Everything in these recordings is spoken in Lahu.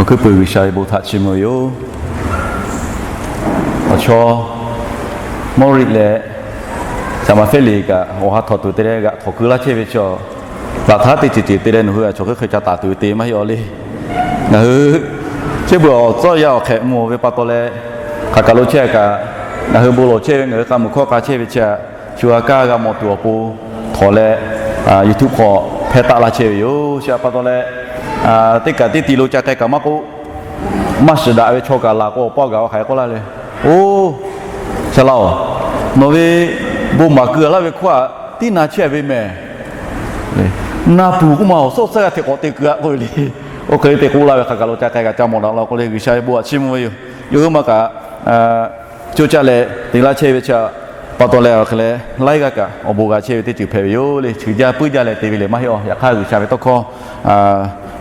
Awˬ hkuiˉ puiˍ G'uiˬsha ve bon htaꞈ chiˇ mvuh ve yoˬ. Awˬ chawˇ Mawˇriˆ leh Saˍmaˍfehˇliˍ kaꞈ awˬ ha htawnˍ tuˬ te leh g'aꞈ htawnˍ keu laˇ chehˇ ve chi, laꞈ htaˇ teˇ ceuˬ ceuˬ te leh nawˬ hui a chaw hk'e hk'e ca taˍ tuˬ ve te maˇ heˆ aw le. Ngaˬ hui chehˇ beuꞈ awˬ tcuhˉ yaˇ awˬ hk'ehꞈ mvuh ve pa taw leh, hk'aˬ kaˬ lo chehˇ kaꞈ, ngaˬ hui bon lawˬ chehˇ ve, ngaˬ hui k'a muiˬ hkawˇ k'a chehˇ ve chi htaꞈ shu g'a kaˇ g'a mawˬ tuˬ awˬ pon htawnˍ leh, YouTube hk'aw hpehˇ taˆ laˇ chehˇ ve yoˬ. Chi htaꞈ pa taw leh, teˇ kaꞈ teˇ ti lo ca k'ai kaꞈ maˇ k'oˆ, maˇ shiˍ daꞈ ve chaw kaꞈ laˬ k'o, awˬ pa gaˬ awˬ hk'aˬ hk'e k'oˆ laˇ le. Oˇ, Shaˍ laˇ-oˬ, nawˬ ve bon maˍ keu laˇ ve hkawˇ htaꞈ tiˉ na chehˇ ve mehˍ. Na puˬ k'oˆ ma awˬ suhˉ suhˉ g'a hteꞈ k'awꞈ te keu-a k'oˆ ve le. Oˇ hk'e te k'oˆ laˇ ve hk'aˬ kaˬ lo ca k'ai kaꞈ ca mawˬ daꞈ la k'o le, G'uiˬsha ve bon htaꞈ chiˇ mvuh ve yoˬ. Yawˇ hui ma kaꞈ co caˇ leh te laˇ chehˇ ve chi htaꞈ pa taw leh, awˬ hk'e leh laiˉ g'aˇ kaꞈ awˬ bon g'a chehˇ ve teˇ ceuˬ hpehꞈ ve yoˬ le. Cheuˬ jaˇ puiˉ jaˇ leh te ve le maˇ heˆ aw. Yaꞈ hk'aˇ G'uiˬsha ve tawˇ hkawˇ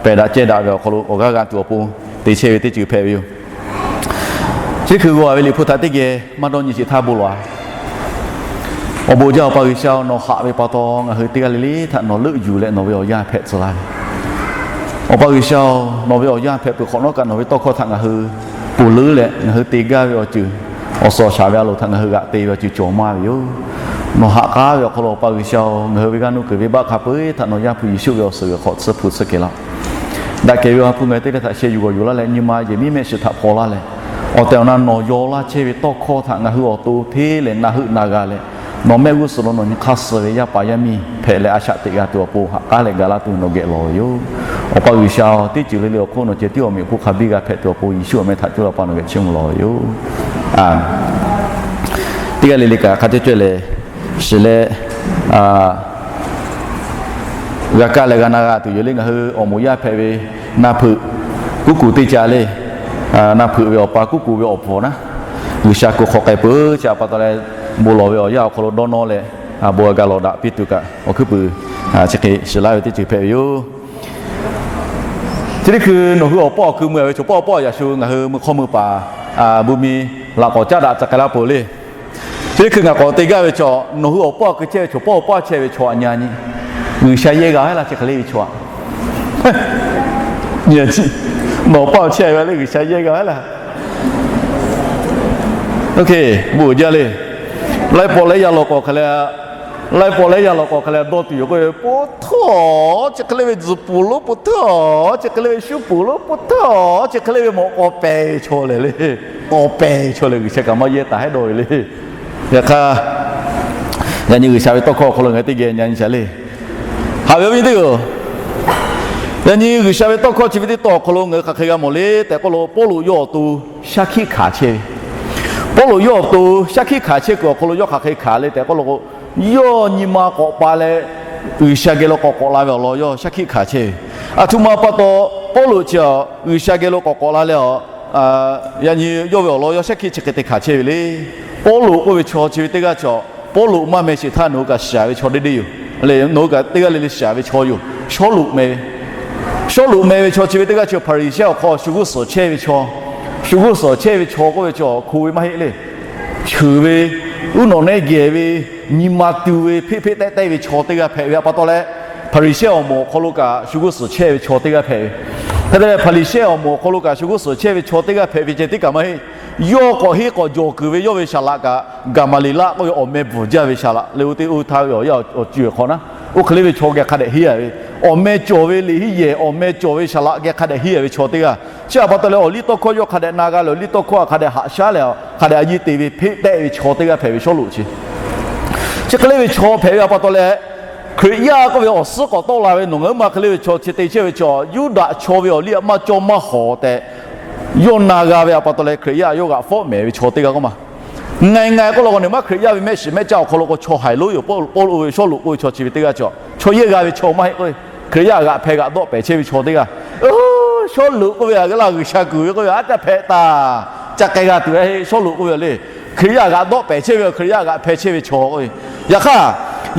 pehˬ daꞈ cehˇ daꞈ ve awˬ hk'aw lo awˬ g'aˇ g'a tuˬ awˬ pon te chehˇ ve teˇ ceuˬ hpehꞈ ve yoˬ. Chi hkui g'aw ve Liꞈ hpu htaꞈ teˇ geh maˇ dawˇ nyi sheˍ htaˇ bon lawˬ-a. Awˬ bon jaˇ Awˬ pa G'uiˬsha-oˬ, nawˬ haꞈ ve pa taw ngaˬ hui teˇ g'aˇ le le htaꞈ nawˬ leuˆ yuˬ leh nawˬ ve awˬ yanˇ hpehꞈ tcuh laˇ ve. Awˬ pa G'uiˬsha-oˬ, nawˬ ve awˬ yanˇ hpehꞈ peuˬ hk'awꞈ nawˉ kaꞈ nawˬ ve tawˇ hkawˇ htaꞈ ngaˬ hui ponˬ leuˉ leh ngaˬ hui te gaˇ ve awˬ ceuˬ, awˬ suhˍ awˬ shaˍ ve a loˍ htaꞈ ngaˬ hui g'aꞈ te ve awˬ ceuˬ cawˬ maˇ ve yoˬ. Nawˬ haꞈ k'aˉ ve awˬ hk'aw lo Awˬ pa G'uiˬsha-oˬ, ngaˬ hui ve g'aˇ nuˇ kuiˬ venˇbaˆ hk'a peu-eˬ htaꞈ nawˬ Yaˇ hpu Yeˍsuˆ ve awˬ suhˍ g'uiˬ hk'aw tsuhˇ hpu tsuhˇ kehˬ laˇ. Daꞈ kehˬ ve Awˬ ha hpu ngaˬ hui teˇ g'aˇ htaꞈ sheh yuˬ g'awˬ yuˬ laˇ leh nyi ma yehˬ miˉ mehˆ shiˍ htaꞈ hpaw laˇ leh, awˬ tehˬ awˬ na nawˬ yaw laˇ chehˇ ve tawˇ hkawˇ htaꞈ ngaˬ hui awˬ to hteˇ leh na heuˆ na g'a leh, nawˬ mehˆ g'uˇ suhˍ lo nawˬ nyi hk'aˇ suh ve yaˇ paˍ yaˇ miˇ hpehꞈ leh a shaꞈ teꞈ g'a tuˬ awˬ pon haꞈ k'aˉ leh gaˬ laˇ tuˬ nawˬ geh lawˬ ve yoˬ. Awˬ pa G'uiˬsha-oˬ, teˇ ceuˬ le le awˬ hk'oˆ nawˬ ceh tiˉ awˬ meꞈ awˬ hponˇ hk'a biˇ g'a hpehꞈ tuˬ awˬ pon Yeˍsuˆ awˬ meh htaꞈ coˇ la pa nawˬ geh chiˇ mvuh lawˬ ve yoˬ. Teˇ g'aˇ le le kaꞈ hk'a cawˇ caweh lehˬ, shiˍ leh g'a kaˇ leh g'a na g'a tuˬ yoˬ le. Ngaˬ hui awˬ moˍ yaˇ hpehꞈ ve na hpeuꞈ kuˉ kuˬ teˇ ca le. Na hpeuꞈ ve awˬ pa kuˉ kuˬ ve awˬ pfuhˍ naˉ, G'uiˬsha kuˬ hk'aw k'ai peuˬ chi htaꞈ pa taw leh, bon lawˬ ve awˬ yanˇ awˬ hk'aw lo dawˇ nawˇ leh, bon g'a ga lawˬ daꞈ piˇ tuˬ kaꞈ awˬ hkuiˉ puiˍ chi hk'e shiˍ laˇ ve teˇ ceuˬ hpehꞈ ve yoˬ. Chi teˇ hkui nawˬ hui awˬ paˇ awˬ kui mui-a ve chaw paˇ awˬ paˇ yaꞈ shu ngaˬ hui mui hk'aw mui paˍ bu mi laꞈ k'awꞈ caˉ daꞈ ca k'ai laˇ peuˬ le. Chi teˇ hkui ngaˬ k'awꞈ te gaˇ ve chaw, nawˬ hui awˬ paˇ awˬ kui chehˇ ve chaw paˇ awˬ paˇ chehˇ ve chaw aꞈ nyi nyi, G'uiˬsha yehˇ g'a ve laˇ chi hk'e le ve chaw aꞈ. Nawˬ paˇ awˬ chehˇ ve le G'uiˬsha yehˇ g'a ve laˇ. Oˇ hk'e, bon jaˇ le. Laiˉ pawˆ laiˉ yaˇ law k'awꞈ hk'e leh, laiˉ pawˆ laiˉ yaˇ law k'awꞈ hk'e leh dawˇ tuˬ yoˬ k'o, po htawˇ chi hk'e le ve tzuhˬ puˍ lonˉ, po htawˇ chi hk'e le ve shuˉ puˍ lonˉ, po htawˇ chi hk'e le ve mawꞈ k'aw pehˍ ve chaw lehˬ le. K'aw pehˍ ve chaw lehˬ G'uiˬsha kaꞈ maˇ yehˇ taˍ hehˉ dawˇ ve le. Yaꞈ hk'aˇ, yaꞈ nyi G'uiˬsha ve tawˇ hkawˇ awˬ hk'aw lo ngaˬ hui teˇ geh nyi nyi shaˍ le. Haꞈ ve awˬ viˉ teˇ hpaˍ-oˬ, yaꞈ nyi G'uiˬsha ve tawˇ hkawˇ chi ve teˇ tawˇ awˬ hk'aw lo ngaˬ hui hk'aˬ hk'e g'a mawˬ le tehꞈ k'oˆ lo, Pawˇluꞈ yawˇ awˬ to shaˉ hkiˆ hkanˍ chehˇ ve. Pawˇluꞈ yawˇ awˬ to shaˉ hkiˆ hkanˍ chehˇ kuiˬ awˬ hk'aw lo yawˇ hk'aˬ hk'e hkanˍ le tehꞈ k'oˆ lo k'o, yawˇ nyi ma k'awꞈ pa leh G'uiˬsha geh lo k'awꞈ k'awꞈ la ve awˬ lawn yawˇ shaˉ hkiˆ hkanˍ chehˇ ve. Aˬ htoꞈ ma pa taw, Pawˇluꞈ chi G'uiˬsha geh lo k'awꞈ k'awꞈ la leh, yaꞈ nyi yawˇ ve awˬ lawn yawˇ shaˉ hkiˆ chi hk'e te hkanˍ chehˇ ve le. Pawˇluꞈ k'oˆ ve chaw chi ve teˇ g'aˇ chaw, Pawˇluꞈ maˇ meh sheˍ htaˇ nawˬ hui kaꞈ shiˍ ve chaw deˇ deˇ yoˬ. Nawˬ hui kaꞈ teˇ g'aˇ le le shiˍ ve chaw yoˬ. Sawˉluꞈ meh ve, Sawˉluꞈ meh ve chaw chi ve teˇ g'aˇ chaw Hpaˍriˍsehˇ awˬ hk'aw shu g'uˇ suhˍ chehˇ ve chaw, shu g'uˇ suhˍ chehˇ ve chaw k'oˆ ve chaw hko ve maˇ heˆ le. Cheuˬ ve, uˉ nawꞈ nehˇ gehˬ ve, nyi ma tu ve, hpeˆ hpeˆ tehˆ tehˆ ve chaw teˇ g'aˇ hpehꞈ ve pa taw leh, Hpaˍriˍsehˇ awˬ moˍ awˬ hk'aw lo kaꞈ shu g'uˇ suhˍ chehˇ ve chaw teˇ g'aˇ hpehꞈ ve. Hk'e te leh Hpaˍriˍsehˇ awˬ moˍ awˬ hk'aw lo kaꞈ shu g'uˇ suhˍ chehˇ ve chaw teˇ g'aˇ hpehꞈ ve ceh tiˉ kaꞈ maˇ heˆ. Yawˇ k'awꞈ henˇ k'awꞈ jawˬ kuiˬ ve yawˇ ve saˍ laꞈ kaꞈ, Gaˍmaˍleˍlaˆ k'oˆ ve awˬ meh bvuhˬ jaˇ ve saˍ laꞈ le, oˇ teˇ oˇ htaˇ ve awˬ yanˇ awˬ cuˇ awˬ hk'aw naˉ, oˇ hk'e le ve chaw geh hk'a dehꞈ henˇ-a ve, awˬ meh cawˬ ve liꞈ henˇ yehˬ, awˬ meh cawˬ ve saˍ laꞈ geh hk'a dehꞈ henˇ-a ve chaw teˇ g'aˇ. Chi htaꞈ pa taw leh awˬ liˇ tawˇ hkawˇ yawˇ hk'a dehꞈ na g'a leh awˬ liˇ tawˇ hkawˇ htaꞈ hk'a dehꞈ haꞈ shaˉ leh hk'a dehꞈ a yiˇ te ve hpeˆ tehˆ ve chaw teˇ g'aˇ hpehꞈ ve Sawˉluꞈ chi. Chi hk'e le ve chaw hpehꞈ ve pa taw leh, Hkriꞈ yaˇ k'oˆ ve awˬ suhˉ k'awꞈ tawˆ la ve nawˬ ngaˬ hui ma hk'e le ve chaw chi te chehˇ ve chaw, Yuˇdaꞈ chaw ve awˬ liˇ htaꞈ maˇ cawˇ maˇ hawˍ tehꞈ yawˇ na g'a ve htaꞈ pa taw leh Hkriꞈ yaˇ yawˇ g'aꞈ fawˆ mehˍ ve chaw teˇ g'aˇ k'oˆ ma. Ngaˬ ngaˬ k'oˆ la k'o, nawˬ maˇ Hkriꞈ yaˇ ve mehˆ shiˍ mehˆ caˇ awˬ hk'aw lo k'o chaw haiˬ lonˉ yoˬ. Pawˇluꞈ k'oˆ ve Sawˉluꞈ k'oˆ ve chaw chi ve teˇ g'aˇ chaw, chaw yehˇ g'a ve chaw maˇ heˆ k'o, Hkriꞈ yaˇ g'aꞈ hpeh g'aꞈ dawˆ pehˍ chehˇ ve chaw teˇ g'aˇ. Sawˉluꞈ k'oˆ ve a g'aˇ laˇ G'uiˬsha kuˬ ve k'oˆ ve a ca hpehꞈ taˍ, ca k'ai g'a tuˬ ve Sawˉluꞈ k'oˆ ve le. Hkriꞈ yaˇ g'aꞈ dawˆ pehˍ chehˇ ve, Hkriꞈ yaˇ g'aꞈ hpeh chehˇ ve chaw k'oˆ ve. Yaꞈ hk'aˇ,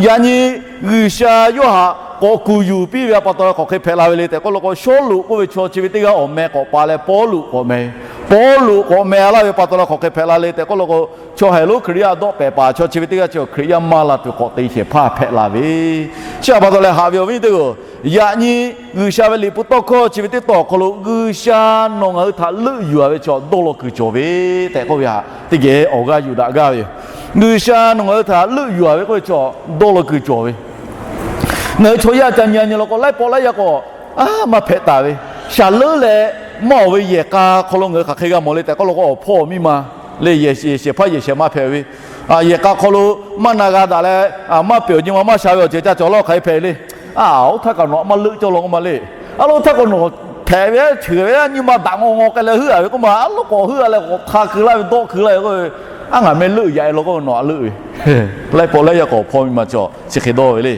yaꞈ nyi G'uiˬsha yawˇ htaꞈ k'awꞈ kuˬ yuˬ piˇ ve pa taw leh k'awꞈ hk'e hpehꞈ la ve le tehꞈ k'oˆ lo k'o, Sawˉluꞈ k'oˆ ve chaw chi ve teˇ g'aˇ awˬ meh k'awꞈ pa leh Pawˇluꞈ k'awꞈ meh ve. Pawˇluꞈ k'awꞈ meh laˇ ve pa taw leh hk'aˬ hk'e hpehꞈ la le tehꞈ k'oˆ law k'o, chaw haiˬ lonˉ Hkriꞈ yaˇ dawˆ pehˍ paˍ chaw chi ve teˇ g'aˇ chi Hkriꞈ yaˇ maˇ la tuˬ k'awꞈ te shehˍ hpaˇ hpehꞈ la ve. Chi htaꞈ pa taw leh haꞈ ve awˬ viˉ nyi teˇ g'aˇ, yaꞈ nyi G'uiˬsha ve Liꞈ hpu tawˇ hkawˇ chi ve teˇ tawˬ awˬ hk'aw lo G'uiˬsha nawˬ ngaˬ hui htaꞈ leuˆ yuˬ-a ve chaw dawˇ law kuiˬ cawˬ ve tehꞈ k'oˆ ve htaꞈ teˇ geh awˬ g'aˇ yuˬ daꞈ gaˇ ve yoˬ. G'uiˬsha nawˬ ngaˬ hui htaꞈ leuˆ yuˬ-a ve k'oˆ ve chaw dawˇ law kuiˬ cawˬ ve. Ngaˬ hui chaw yaˇ ca nyi-a nyi law k'o, laiˉ pawˆ laiˉ yaˇ k'awꞈ a maˇ hpehꞈ taˍ ve. Shaˍ leuˉ leh maˇ oˬ ve yehˬ k'a hk'aw lo ngaˬ hui hk'aˬ hk'e g'a mawˬ le tehꞈ k'oˆ law k'o, awˬ hpawˇ awˬ miˇ ma le, yehˬ shehˍ hpaˇ yehˬ shehˍ ma hpehꞈ ve, yehˬ k'a hk'aw lo maˇ na g'a daꞈ leh, maˇ pehˬ awˬ nyi ma maˇ sha ve awˬ ceuˬ ca cawˬ laˇ hk'aˬ hk'e hpehꞈ le. Oˇ htaˇ kaꞈ nawˬ a maˇ leuˆ cawˇ law k'oˆ ma le. A lo htaˇ k'awꞈ nawˬ hpehꞈ ve a cheuˬ ve a nyi ma daꞈ ngaw ngaw k'ai leh heuˆ-a ve k'oˆ ma, a lo k'awꞈ heuˆ-a leh k'awꞈ hk'a keu laˇ ve dawˆ keu laˇ ve k'o, a ngaˬ meh leuˆ yaꞈ-e law k'o nawˬ a leuˆ ve. Laiˉ pawˆ laiˉ yaˇ k'awꞈ hpawˇ miˇ ma cawˬ chi hk'e dawˇ ve le.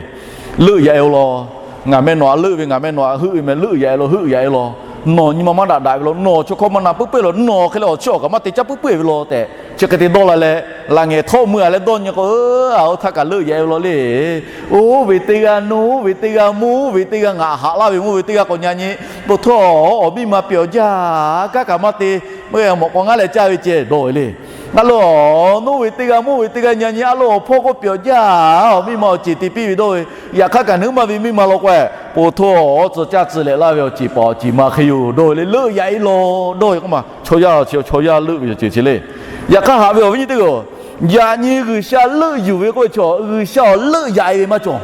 Leuˆ yaꞈ-e law. Ngaˬ meh nawˬ a leuˆ ve, ngaˬ meh nawˬ a heuˆ ve meh leuˆ yaꞈ-e law, heuˆ yaꞈ-e law. Nawˬ nyi ma maˇ daꞈ daꞈ ve law, nawˬ chaw hkawˇ maˇ na puiˉ puiˉ law, nawˬ hk'e leh awˬ chiˇ awˬ kaꞈ maˇ te caˇ puiˉ puiˉ ve law tehꞈ chi hk'e te dawˇ la leh, laꞈ ngehˬ htawˇ mui-a leh dawˇ nyi k'o, a oˇ htaˇ kaꞈ leuˆ yaꞈ-e law le. Oˇ ve teˇ g'aˇ nuˇ, oˇ ve teˇ g'aˇ mvuhˇ, oˇ ve teˇ g'aˇ ngaˬ haꞈ laˇ ve mvuhˇ ve teˇ g'aˇ k'awꞈ nyi-a nyi, po htawˇ awˬ miˇ ma pehˬ awˬ jaˇ, kanˉ kaꞈ maˇ te, mvuhˇ mawꞈ k'aw ngaˉ leh caˇ ve ceh dawˇ ve le. A lo, nuˇ ve teˇ g'aˇ mvuhˇ ve teˇ g'aˇ nyi-a nyi, a lo awˬ hpawˇ k'oˆ pehˬ awˬ jaˇ, awˬ miˇ ma awˬ ceˬ te piˇ ve dawˇ ve. Yaꞈ hk'aˇ kaꞈ nawˬ hui maˇ ve miˇ ma law k'o, po htawˇ tcuh caˇ tcuh lehꞈ laˇ ve awˬ ceˬ paˍ awˬ ceˬ ma hk'e yoˬ dawˇ ve le, leuˆ yaꞈ-e law dawˇ ve k'oˆ ma, chaw yaˇ chi chaw yaˇ leuˆ ve awˬ ceuˬ chi le. Yaꞈ hk'aˇ haꞈ ve awˬ viˉ nyi teˇ g'aˇ, yaꞈ nyi G'uiˬsha leuˆ yuˬ ve k'oˆ ve chaw, G'uiˬsha awˬ leuˆ yaꞈ-e ve maˇ cawˬ.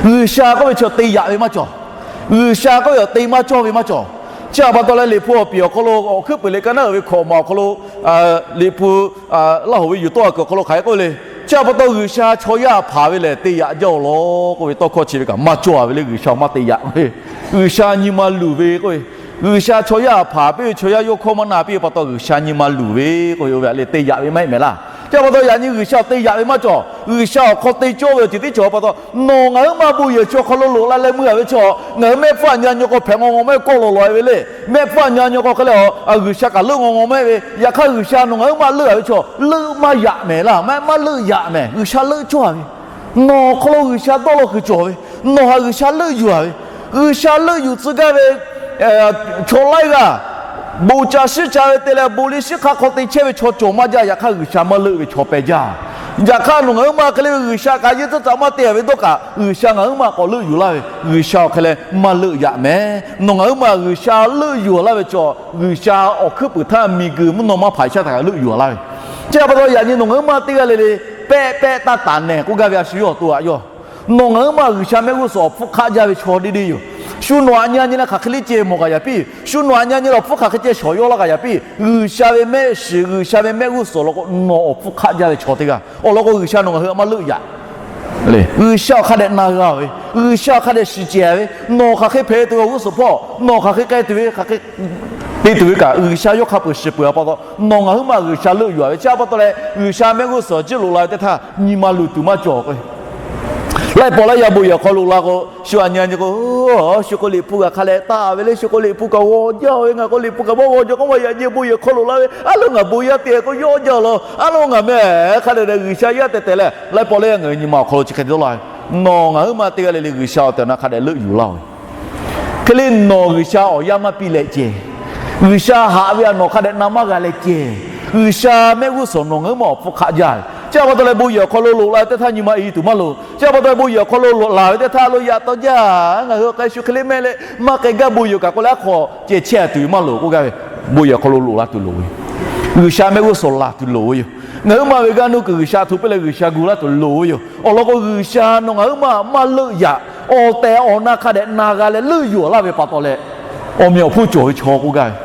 G'uiˬsha k'oˆ ve chaw te yaꞈ ve maˇ cawˬ. G'uiˬsha k'oˆ ve awˬ te maˇ cawˇ ve maˇ cawˬ. Chi htaꞈ pa taw leh Liꞈ hpu awˬ piˍ awˬ hk'aw lo, Awˬ hkuiˉ puiˍ liꞈ ka naˉ uiˍ ve hkawꞈ ma awˬ hk'aw lo, Liꞈ hpu, Laˇ hoꞈ ve yuˬ tawˆ a kuiˬ awˬ hk'aw lo hk'aˬ hk'e k'oˆ le. Chi htaꞈ pa taw G'uiˬsha chaw yaˇ hpanˍ ve lehˬ te yaꞈ jaˇ-oˬ law k'oˆ ve tawˇ hkawˇ chi ve kaꞈ maˇ cawˬ-a ve le. G'uiˬsha maˇ te yaꞈ ve, G'uiˬsha nyi ma luˬ ve k'oˆ ve, G'uiˬsha chaw yaˇ hpanˍ piˇ ve, chaw yaˇ yawˇ hkawˇ maˇ na piˇ ve pa taw G'uiˬsha nyi ma luˬ ve k'oˆ ve, oˇ ve htaꞈ lehˬ te yaꞈ ve maˇ heˆ mehˍ laˇ. Chi htaꞈ pa taw yaꞈ nyi G'uiˬsha te yaꞈ ve maˇ cawˬ. G'uiˬsha awˬ hk'aw te cawˇ ve awˬ ceuˬ tiˉ cawˬ pa taw, nawˬ ngaˬ huiˉ ma bon yehˬ chi awˬ hk'aw lo loꞈ la leh mui-a ve chaw, ngaˬ hui mehˆ hpfuhˇ aꞈ nyi-a nyi k'o hpehꞈ ngaw ngaw maˇ heˆ, kawˆ lawˬ lawˬ-e ve le. Mehˆ hpfuhˇ aꞈ nyi-a nyi k'o hk'e leh, G'uiˬsha kaꞈ leuˆ ngaw ngaw maˇ heˆ ve. Yaꞈ hk'aˇ G'uiˬsha nawˬ ngaˬ huiˉ ma leuˆ-a ve chaw, leuˆ maˇ yaꞈ mehˍ laˇ, maˇ leuˆ yaꞈ mehˍ. G'uiˬsha leuˆ cawˇ-a ve, nawˬ awˬ hk'aw lo G'uiˬsha dawˇ law kuiˬ cawˬ ve, nawˬ htaꞈ G'uiˬsha leuˆ yuˬ-a ve, G'uiˬsha leuˆ yuˬ tcuh gaˇ ve chaw laiˉ g'aˇ bon ca shiˉ ca ve te leh bon liˇ shiˉ hk'aˇ hk'aw te chehˇ ve chaw cawˬ maˇ jaˇ. Yaꞈ hk'aˇ G'uiˬsha maˇ leuˆ ve chaw peh jaˇ. Yaꞈ hk'aˇ nawˬ ngaˬ huiˉ ma hk'e le ve G'uiˬsha k'aꞈ yehˇ tcuhˉ tcuhˉ maˇ te-a ve dawˇ kaꞈ, G'uiˬsha ngaˬ huiˉ ma k'awꞈ leuˆ yuˬ laˇ ve, G'uiˬsha awˬ hk'e leh maˇ leuˆ yaꞈ mehˍ. Nawˬ ngaˬ huiˉ ma G'uiˬsha leuˆ yuˬ-a laˇ ve chaw, G'uiˬsha awˬ hkuiˉ puiˍ htaˇ miˬguiˬ mvuhˇ naw maˇ hpanˍ shaˉ htaꞈ kaꞈ leuˆ yuˬ-a laˇ ve. Chi htaꞈ pa taw yaꞈ nyi nawˬ ngaˬ huiˉ ma teˇ g'aˇ le le pehˆ pehˆ taˇ taˍ nehˬ k'oˆ gaˇ ve a shu yawˇ awˬ to aꞈ yawˇ nawˬ ngaˬ huiˉ ma G'uiˬsha mehˆ g'uˇ suhˍ awˬ hpfuhˇ hk'aˆ jaˇ ve chaw deˇ deˇ yoˬ. Shu nawˬ aꞈ nyi-a nyi leh hk'aˬ hk'e le ceh mawˬ kaꞈ yaꞈ piˇ. Shu nawˬ aꞈ nyi-a nyi leh awˬ hpfuhˇ hk'aˬ hk'e ceh shawˍ yawˇ laˇ kaꞈ yaꞈ piˇ. G'uiˬsha ve mehˆ shiˍ, G'uiˬsha ve mehˆ g'uˇ suhˍ law k'o nawˬ awˬ hpfuhˇ hk'aˆ jaˇ ve chaw teˇ g'aˇ awˬ lawn k'o G'uiˬsha nawˬ ngaˬ hui aꞈ maˇ leuˆ yaꞈ. G'uiˬsha awˬ hk'a dehꞈ na g'a ve, G'uiˬsha awˬ hk'a dehꞈ shiˍ cehˬ ve, nawˬ hk'aˬ hk'e hpehꞈ tuˬ ve awˬ g'uˇ suhˍ hpawˇ, nawˬ hk'aˬ hk'e k'ai tuˬ ve, hk'aˬ hk'e te tuˬ ve kaꞈ G'uiˬsha yawˇ hk'a peuˬ shiˍ peuˬ-a pa taw, nawˬ ngaˬ huiˉ ma G'uiˬsha leuˆ yuˬ-a ve. Chi htaꞈ pa taw leh G'uiˬsha mehˆ g'uˇ suhˍ jiˇ loꞈ la ve teˇ htaˇ nyi ma luˬ tuˬ maˇ cawˬ k'o, laiˉ pawˆ laiˉ yaˇ bon yehˬ hk'aw loꞈ la k'o, shu aꞈ nyi-a nyi k'o, shu k'o Liꞈ hpu kaꞈ hk'a leh taˍ ve le, shu k'o Liꞈ hpu kaꞈ g'aw jaˇ ve, ngaˬ k'o Liꞈ hpu kaꞈ maˇ g'aw jaˇ k'oˆ ma yaꞈ nyi bon yehˬ hk'aw loꞈ la ve, a loˉ ngaˬ bon yaˇ te k'o yawˇ jaˇ law, a loˉ ngaˬ meh hk'a dehꞈ G'uiˬsha yaˇ tehꞈ tehꞈ leh laiˉ pawˆ laiˉ yaˇ ngaˬ hui nyi ma awˬ hk'aw lo chi hk'e te dawˇ la ve. Nawˬ ngaˬ huiˉ ma teˇ g'aˇ le le G'uiˬsha awˬ tehˬ awˬ na hk'a dehꞈ leuˆ yuˬ laˇ ve. Hk'e le nawˬ G'uiˬsha awˬ yanˇ maˇ piˇ leh ceh, G'uiˬsha haꞈ ve a nawˬ hk'a dehꞈ na maˇ g'a leh ceh, G'uiˬsha mehˆ g'uˇ suhˍ nawˬ ngaˬ huiˉ ma awˬ hpfuhˇ hk'aˆ jaˇ ve. Chi htaꞈ pa taw leh bon yehˬ awˬ hk'aw lo loꞈ la ve teˇ htaˇ nyi ma i tuˬ maˇ loˍ. Chi htaꞈ pa taw leh bon yehˬ awˬ hk'aw lo loꞈ la ve teˇ htaˇ lo yaꞈ taw jaˇ, ngaˬ hui awˬ hk'e shu hk'e le mehˆ leh maˇ k'ai gaˇ bon yehˬ kaꞈ k'oˆ leh a hk'aw ceh chehˇ tuˬ ve maˇ loˍ k'oˆ gaˇ ve. Bon yehˬ awˬ hk'aw lo loꞈ la tuˬ loˍ ve, G'uiˬsha mehˆ g'uˇ suhˍ laˬ tuˬ loˍ ve yoˬ. Ngaˬ huiˉ ma ve g'aˇ nuˇ kuiˬ G'uiˬsha hto piˇ leh G'uiˬsha gu laˇ tuˬ loˍ ve yoˬ. Awˬ lawn k'o G'uiˬsha nawˬ ngaˬ huiˉ ma maˇ leuˆ yaꞈ. Awˬ tehˬ awˬ na hk'a dehꞈ na g'a leh leuˆ yuˬ laˇ ve pa taw leh, awˬ meꞈ awˬ hponˇ cawˬ ve chaw k'oˆ gaˇ ve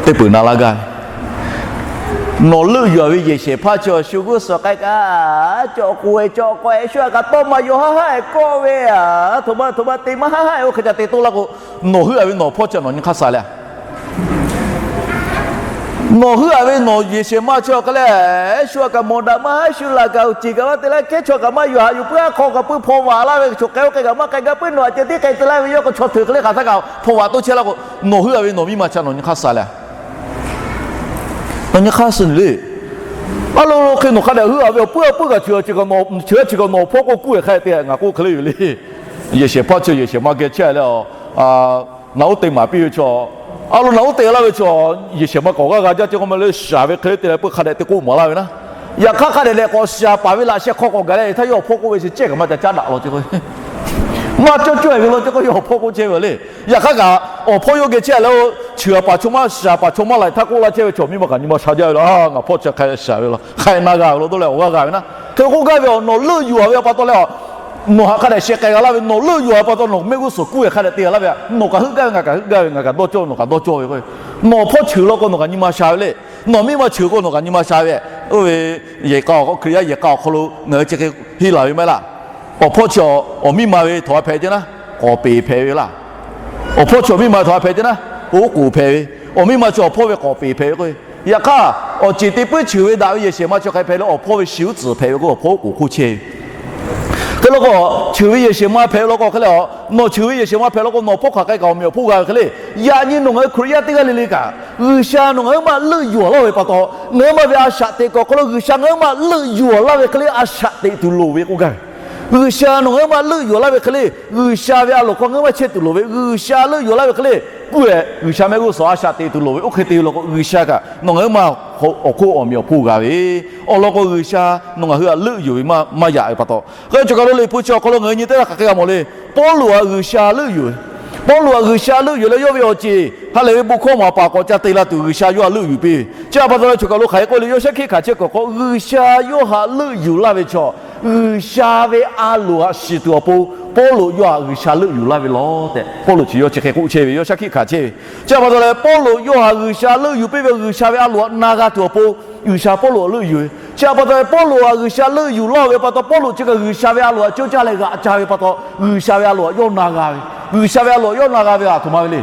teˇ peuˬ na laˇ gaˇ ve. Nawˬ leuˆ yuˬ-a ve yehˬ shehˍ hpaˇ chi awˬ shu g'uˇ suhˍ k'ai kaꞈ cawˬ k'o-e cawˬ k'o-e shu-a kaꞈ tawˇ ma yaw haˉ haˉ-e kawˆ ve, a htoꞈ ma htoꞈ ma te maˇ haˉ haˉ-e oˇ hk'e ca te toˇ laˇ k'o, nawˬ heuˆ-a ve nawˬ hpawˇ chi nawˬ nyi hk'aˇ suh le. Nawˬ heuˆ-a ve nawˬ yehˬ shehˍ ma chi awˬ hk'e leh, shu-a kaꞈ mawˬ daꞈ maˇ haˉ, shu laˬ kaꞈ awˬ ceˬ kaꞈ maˇ te leh, kehˉ chaw kaꞈ maˇ yuˬ haꞈ yuˬ puiˉ, a hk'aw kaꞈ puiˉ hpaw vaꞈ laˇ ve, chaw k'ai oˇ k'ai kaꞈ maˇ k'ai gaˇ puiˉ, nawˬ aꞈ ceh tiˉ k'ai tcuh laˇ ve yawˇ k'o chaw hteuꞈ hk'e le hk'aˬ htaˇ kaꞈ hpaw vaꞈ toˇ chehˇ laˇ k'o, nawˬ heuˆ-a ve nawˬ miˇ ma chi nawˬ nyi hk'aˇ suh le. Nawˬ nyi hk'aˇ suh le. A lo lo hk'e nawˬ hk'a dehꞈ heuˆ-a ve awˬ puiˉ a puiˉ kaꞈ chi, chi kaꞈ nawˬ hpawˇ k'oˆ kuˉ-e hk'a te ngaˬ k'oˆ hk'e le yoˬ le. Yehˬ shehˍ hpaˇ chi yehˬ shehˍ ma geh chehˇ leh, a Naˍ oˉ te maˍ piˇ ve chaw, a lo naˍ oˉ te laˇ ve chaw, yehˬ shehˍ ma k'awꞈ g'aˇ g'a jaˇ ce k'oˆ ma leh, shaˍ ve hk'e te leh peuˬ hk'a dehꞈ te k'oˆ maˍ laˇ ve naˇ. Yaꞈ hk'aˇ hk'a dehꞈ leh k'awꞈ shaˍ paˍ ve laꞈ sheh hk'aw k'awꞈ gaˬ leh, htaˇ yawˇ awˬ hpawˇ k'oˆ ve chi cehˇ kaꞈ maˇ ca caˉ daꞈ law ce k'o, maˇ cawˇ cawˇ ve law ce k'o, yawˇ awˬ hpawˇ k'oˆ chehˇ ve le. Yaꞈ hk'aˇ kaꞈ awˬ hpawˇ yawˇ geh chehˇ leh, o, cheuˬ paˍ chaw maˇ, shaˍ paˍ chaw maˇ laꞈ htaˇ k'oˆ laˇ chehˇ ve chaw, miˇ ma kaꞈ nyi ma sha jaˇ ve laˇ. Ngaˬ hpawˇ chi hk'a shaˍ ve law, hk'a na g'a ve law dawˇ leh awˬ g'aˇ g'a ve naˇ. Hk'e k'oˆ gaˇ ve, nawˬ leuˆ yuˬ a ve pa taw leh, nawˬ htaꞈ hk'a dehꞈ sheh k'ai g'a laˇ ve, nawˬ leuˆ yuˬ a ve pa taw nawˬ mehˆ g'uˇ suhˍ kuˇ ve hk'a dehꞈ te g'a laˇ ve, nawˬ kaꞈ heuˆ gaˇ ve, ngaˬ kaꞈ heuˆ gaˇ ve, ngaˬ kaꞈ dawˇ cawˇ ve, nawˬ hpawˇ cheuˬ law k'o nawˬ kaꞈ nyi ma sha ve le. Nawˬ miˇ ma cheuˬ k'o nawˬ kaꞈ nyi ma sha ve. Oˇ ve yehˬ k'a awˬ hk'aw, Hkriꞈ yaˇ yehˬ k'a awˬ hk'aw lo ngaˬ hui chi hk'e henˇ laˬ ve maˇ heˆ laˇ. Awˬ hpawˇ chi awˬ miˇ ma ve htawnˍ a hpehꞈ ce naˇ, k'awˍ peˍ hpehꞈ ve laˇ. Awˬ hpawˇ chi awˬ miˇ ma ve htawnˍ a hpehꞈ ce naˇ, oˉ k'oˍ hpehꞈ ve. Awˬ miˇ ma chi awˬ hpawˇ ve k'awˍ peˍ hpehꞈ ve k'o, yaꞈ hk'aˇ awˬ ceˬ te puiˉ cheuˬ ve daꞈ ve yehˬ shehˍ ma chi hk'e hpehꞈ leh awˬ hpawˇ ve shi uˉ tcuhˍ hpehꞈ ve k'o, awˬ hpawˇ oˉ k'oˍ hk'oˆ chehˇ ve. Hk'e law k'o, cheuˬ ve yehˬ shehˍ ma hpehꞈ ve law k'o hk'e leh, nawˬ cheuˬ ve yehˬ shehˍ ma hpehꞈ law k'o nawˬ hpawˇ hk'aˬ hk'e kaꞈ awˬ meꞈ awˬ hponˇ g'a ve hk'e le. Yaꞈ nyi nawˬ ngaˬ hui Hkriꞈ yaˇ teˇ g'aˇ le le kaꞈ, G'uiˬsha nawˬ ngaˬ hui maˇ leuˆ yuˬ laˇ ve pa taw, ngaˬ hui maˇ ve a shaꞈ teꞈ kuiˬ awˬ hk'aw lo G'uiˬsha ngaˬ hui maˇ leuˆ yuˬ laˇ ve hk'e le a shaꞈ teꞈ tuˬ loˍ ve k'oˆ gaˇ ve. G'uiˬsha nawˬ ngaˬ hui maˇ leuˆ yuˬ laˇ ve hk'e le, G'uiˬsha ve a loˍ hk'aw ngaˬ hui maˇ chehˇ tuˬ loˍ ve, G'uiˬsha leuˆ yuˬ laˇ ve hk'e le, kuˇ ehˍ G'uiˬsha mehˆ g'uˇ suhˍ a shaꞈ teꞈ tuˬ loˍ ve. Oˇ hk'e te ve law k'o, G'uiˬsha kaꞈ nawˬ ngaˬ hui maˇ awˬ hk'oˆ awˬ meꞈ awˬ hponˇ g'a ve. Awˬ lawn k'o, G'uiˬsha nawˬ ngaˬ hui htaꞈ leuˆ yuˬ ve maˇ yaꞈ ve pa taw, hk'e cawˬ kaˬ lo Liꞈ hpu chi awˬ hk'aw lo ngaˬ hui nyi teˇ g'aˇ hk'aˬ hk'e g'a mawˬ le. Pawˇluꞈ htaꞈ G'uiˬsha leuˆ yuˬ ve. Pawˇluꞈ htaꞈ G'uiˬsha leuˆ yuˬ leh yawˇ ve awˬ ceˬ ha lehˬ ve bon hkawˇ maˍ paˍ k'awꞈ ca te la tuˬ G'uiˬsha yawˇ htaꞈ leuˆ yuˬ piˇ ve. Chi a pa taw leh cawˬ kaˬ lo hk'aˬ hk'e k'oˆ le, Yawˇshaˉhkiˆ hkanˍ chi kuiˬ k'o, G'uiˬsha yawˇ htaꞈ leuˆ yuˬ laˇ ve chaw, G'uiˬsha ve a loˍ htaꞈ shiˍ tuˬ awˬ pon, Pawˇluꞈ yawˇ htaꞈ G'uiˬsha leuˆ yuˬ laˇ ve law tehꞈ Pawˇluꞈ chi yawˇ chi hk'e k'oˆ chehˇ ve, Yawˇshaˉhkiˆ hkanˍ chehˇ ve. Chi a pa taw leh Pawˇluꞈ yawˇ htaꞈ G'uiˬsha leuˆ yuˬ piˇ ve, G'uiˬsha ve a loˍ htaꞈ na g'a tuˬ awˬ pon, G'uiˬsha Pawˇluꞈ htaꞈ leuˆ yuˬ ve. Chi a pa taw leh Pawˇluꞈ htaꞈ G'uiˬsha leuˆ yuˬ laˇ ve pa taw, Pawˇluꞈ chi kaꞈ G'uiˬsha ve a loˍ htaꞈ coˇ caˇ leh g'aꞈ ca ve pa taw, G'uiˬsha ve a loˍ htaꞈ yawˇ na g'a ve. G'uiˬsha ve a loˍ htaꞈ yawˇ na g'a ve htaꞈ htoꞈ ma ve le.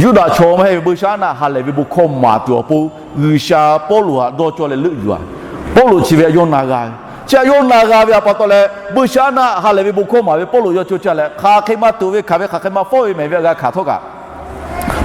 Yuˇdaꞈ chaw maˇ heˆ ve Buiˇshaˆaˉnaˆ ha lehˬ ve bon hkawˇ maˍ tuˬ awˬ pon, G'uiˬsha Pawˇluꞈ htaꞈ dawˇ cawˇ leh leuˆ yuˬ a. Pawˇluꞈ chi ve htaꞈ yawˇ na g'a ve. Chi htaꞈ yawˇ na g'a ve a pa taw leh, Buiˇshaˆaˉnaˆ ha lehˬ ve bon hkawˇ maˍ ve Pawˇluꞈ yawˇ coˇ caˇ leh, hk'aˬ hk'e ma tuꞈ ve hkanˍ ve, hk'aˬ hk'e ma fawˉ ve mehˍ ve a g'a hkanˍ htawˇ kaꞈ,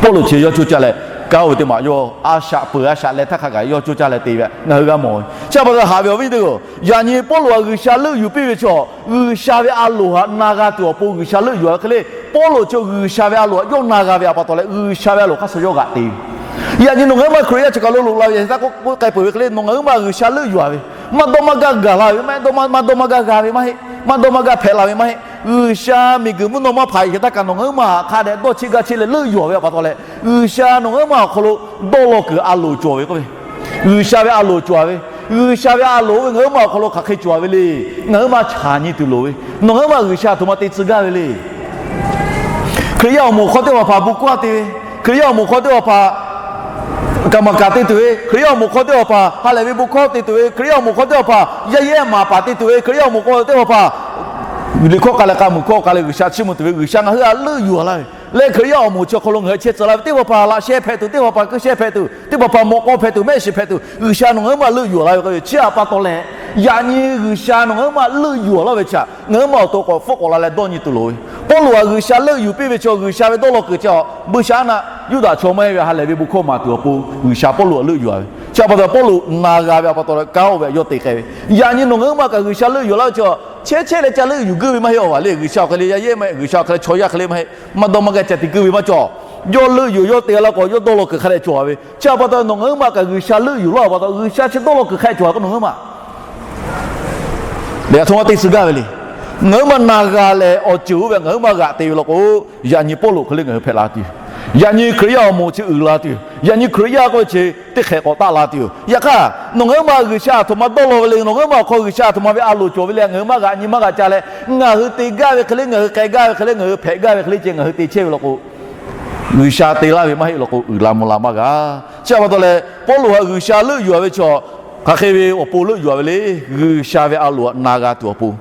Pawˇluꞈ chi yawˇ coˇ caˇ leh, kanˉ oˇ ve teˇ maˬ yawˇ a shaꞈ peuˬ a shaꞈ leh htaˇ hk'a gaˬ yawˇ coˇ caˇ leh te ve ngaˬ hui g'a mawˬ ve. Chi a pa taw haꞈ ve awˬ viˉ teˇ hpaˍ-oˬ, yaꞈ nyi Pawˇluꞈ htaꞈ G'uiˬsha leuˆ yuˬ piˇ ve chaw, G'uiˬsha ve a loˍ htaꞈ na g'a tuˬ awˬ pon G'uiˬsha leuˆ yuˬ a ve hk'e le. Pawˇluꞈ chi G'uiˬsha ve a loˍ htaꞈ yawˇ na g'a ve a pa taw leh, G'uiˬsha ve a loˍ hk'aˇ suh yawˇ g'aꞈ te ve. Yaꞈ nyi nawˬ ngaˬ hui maˇ Hkriꞈ yaˇ chi kaˬ lo loꞈ la ve htaˇ k'oˆ k'ai peuˬ ve hk'e le, nawˬ ngaˬ hui maˇ G'uiˬsha leuˆ yuˬ a ve, maˇ dawˇ maˇ gaˇ gaˬ la ve, maˇ dawˇ maˇ dawˇ maˇ gaˇ g'a ve maˇ heˆ, maˇ dawˇ maˇ gaˇ hpehꞈ la ve maˇ heˆ. G'uiˬsha miˬguiˬ mvuhˇ naw maˇ hpanˍ yeˬ htaˇ kaꞈ nawˬ ngaˬ hui maˇ hk'a dehꞈ dawˇ cheˆ gaˇ cheˆ leh leuˆ yuˬ a ve a pa taw leh, G'uiˬsha nawˬ ngaˬ hui maˇ awˬ hk'aw lo dawˇ law kuiˬ a loˍ cawˬ ve k'oˆ ve, G'uiˬsha ve a loˍ cawˬ ve, G'uiˬsha ve a loˍ oˇ ve ngaˬ hui maˇ awˬ hk'aw lo hk'aˬ hk'e cawˬ ve le. Ngaˬ hui maˇ chaꞈ nyi tuˬ loˍ ve, nawˬ ngaˬ hui maˇ G'uiˬsha aˬ htoꞈ ma te tcuh gaˇ ve le. Hkriꞈ yaˇ awˬ moˍ hk'aw teˇ hpaˍ hpaˍ bon hkawˇ te ve, Hkriꞈ yaˇ awˬ moˍ hk'aw teˇ hpaˍ hpaˍ kaˍ maˍ kaˍ te tuˬ ve, Hkriꞈ yaˇ awˬ moˍ hk'aw teˇ hpaˍ hpaˍ ha lehˬ ve bon hkawˇ te tuˬ ve, Hkriꞈ yaˇ awˬ moˍ hk'aw teˇ hpaˍ hpaˍ yaˇ yehˇ maˍ paˍ te tuˬ ve, Hkriꞈ yaˇ awˬ moˍ hk'aw teˇ hpaˍ hpaˍ liꞈ hkawˇ k'a leh k'a muiˬ hkawˇ k'a leh G'uiˬsha chiˇ mvuh tuˬ ve, G'uiˬsha ngaˬ hui htaꞈ leuˆ yuˬ a laˇ ve leh, Hkriꞈ yaˇ awˬ moˍ chi awˬ hk'aw lo ngaˬ hui chehˇ tcuh la ve teˇ hpaˍ hpaˍ laꞈ sheh hpehꞈ tuˬ, teˇ hpaˍ hpaˍ keu sheh hpehꞈ tuˬ, teˇ hpaˍ hpaˍ mawꞈ k'aw hpehꞈ tuˬ, mehˆ shiˍ hpehꞈ tuˬ, G'uiˬsha nawˬ ngaˬ hui maˇ leuˆ yuˬ a laˇ ve k'o, chi a pa taw leh, yaꞈ nyi G'uiˬsha nawˬ ngaˬ hui maˇ leuˆ yuˬ a laˇ ve chi htaꞈ ngaˬ hui maˇ awˬ to k'awꞈ hpfuhˆ k'awꞈ la leh dawˇ nyi tuˬ loˍ ve. Pawˇluꞈ htaꞈ G'uiˬsha leuˆ yuˬ piˇ ve chaw, G'uiˬsha ve dawˇ law kuiˬ chi a, Buiˇshaˆaˉnaˆ Yuˇdaꞈ chaw maˇ heˆ ve ha lehˬ ve bon hkawˇ maˍ tuˬ awˬ pon G'uiˬsha Pawˇluꞈ htaꞈ leuˆ yuˬ a ve. Chi a pa taw Pawˇluꞈ na g'a ve a pa taw leh kanˉ oˇ ve htaꞈ yawˇ te k'ai ve. Yaꞈ nyi nawˬ ngaˬ hui maˇ kaꞈ G'uiˬsha leuˆ yuˬ laˇ ve chi a, chehˇ chehˇ leh ca leuˆ yuˬ guiˇ ve maˇ heˆ awˬ vaˬ le. G'uiˬsha awˬ hk'e le, yaˇ yehˇ maˇ heˆ, G'uiˬsha awˬ hk'e le, chaw yaˇ hk'e le maˇ heˆ, maˇ dawˇ maˇ gaˇ ca te guiˇ ve maˇ cawˬ. Yawˇ leuˆ yuˬ yawˇ te laˇ k'o yawˇ dawˇ law kuiˬ hk'a dehꞈ cawˬ a ve. Chi a pa taw nawˬ ngaˬ hui maˇ kaꞈ G'uiˬsha leuˆ yuˬ laˇ a pa taw G'uiˬsha chi dawˇ law kuiˬ hk'a dehꞈ cawˬ a k'o nawˬ ngaˬ hui maˇ lehˬ a htoꞈ ma te tcuh gaˇ ve le. Ngaˬ hui maˇ na g'a leh awˬ ceuˬ oˇ ve ngaˬ hui maˇ g'aꞈ te ve law k'o, yaꞈ nyi Pawˇluꞈ hk'e le ngaˬ hui hpehꞈ la tuˬ yoˬ. Yaꞈ nyi Hkriꞈ yaˇ awˬ moˍ chi uiˍ la tuˬ yoˬ. Yaꞈ nyi Hkriꞈ yaˇ k'oˆ ve chi teˇ hk'ehꞈ k'awꞈ taˆ la tuˬ yoˬ. Yaꞈ hk'aˇ nawˬ ngaˬ hui maˇ G'uiˬsha a htoꞈ ma dawˇ law ve le, nawˬ ngaˬ hui maˇ awˬ hk'aw G'uiˬsha a htoꞈ ma ve a loˍ cawˬ ve le, ngaˬ hui maˇ g'aꞈ nyi maˇ g'aꞈ ca leh, ngaˬ hui te gaˇ ve hk'e le, ngaˬ hui k'ai gaˇ ve hk'e le, ngaˬ hui hpehꞈ gaˇ ve hk'e le ceh ngaˬ hui te chehˇ ve law k'o, G'uiˬsha te laˇ ve maˇ heˆ law k'o uiˍ la mvuh la maˇ g'a. Chi a pa taw leh Pawˇluꞈ htaꞈ G'uiˬsha leuˆ yuˬ a ve chaw, hk'aˬ hk'e ve awˬ pon leuˆ yuˬ a ve le. G'uiˬsha ve a loˍ htaꞈ na g'a tuˬ awˬ pon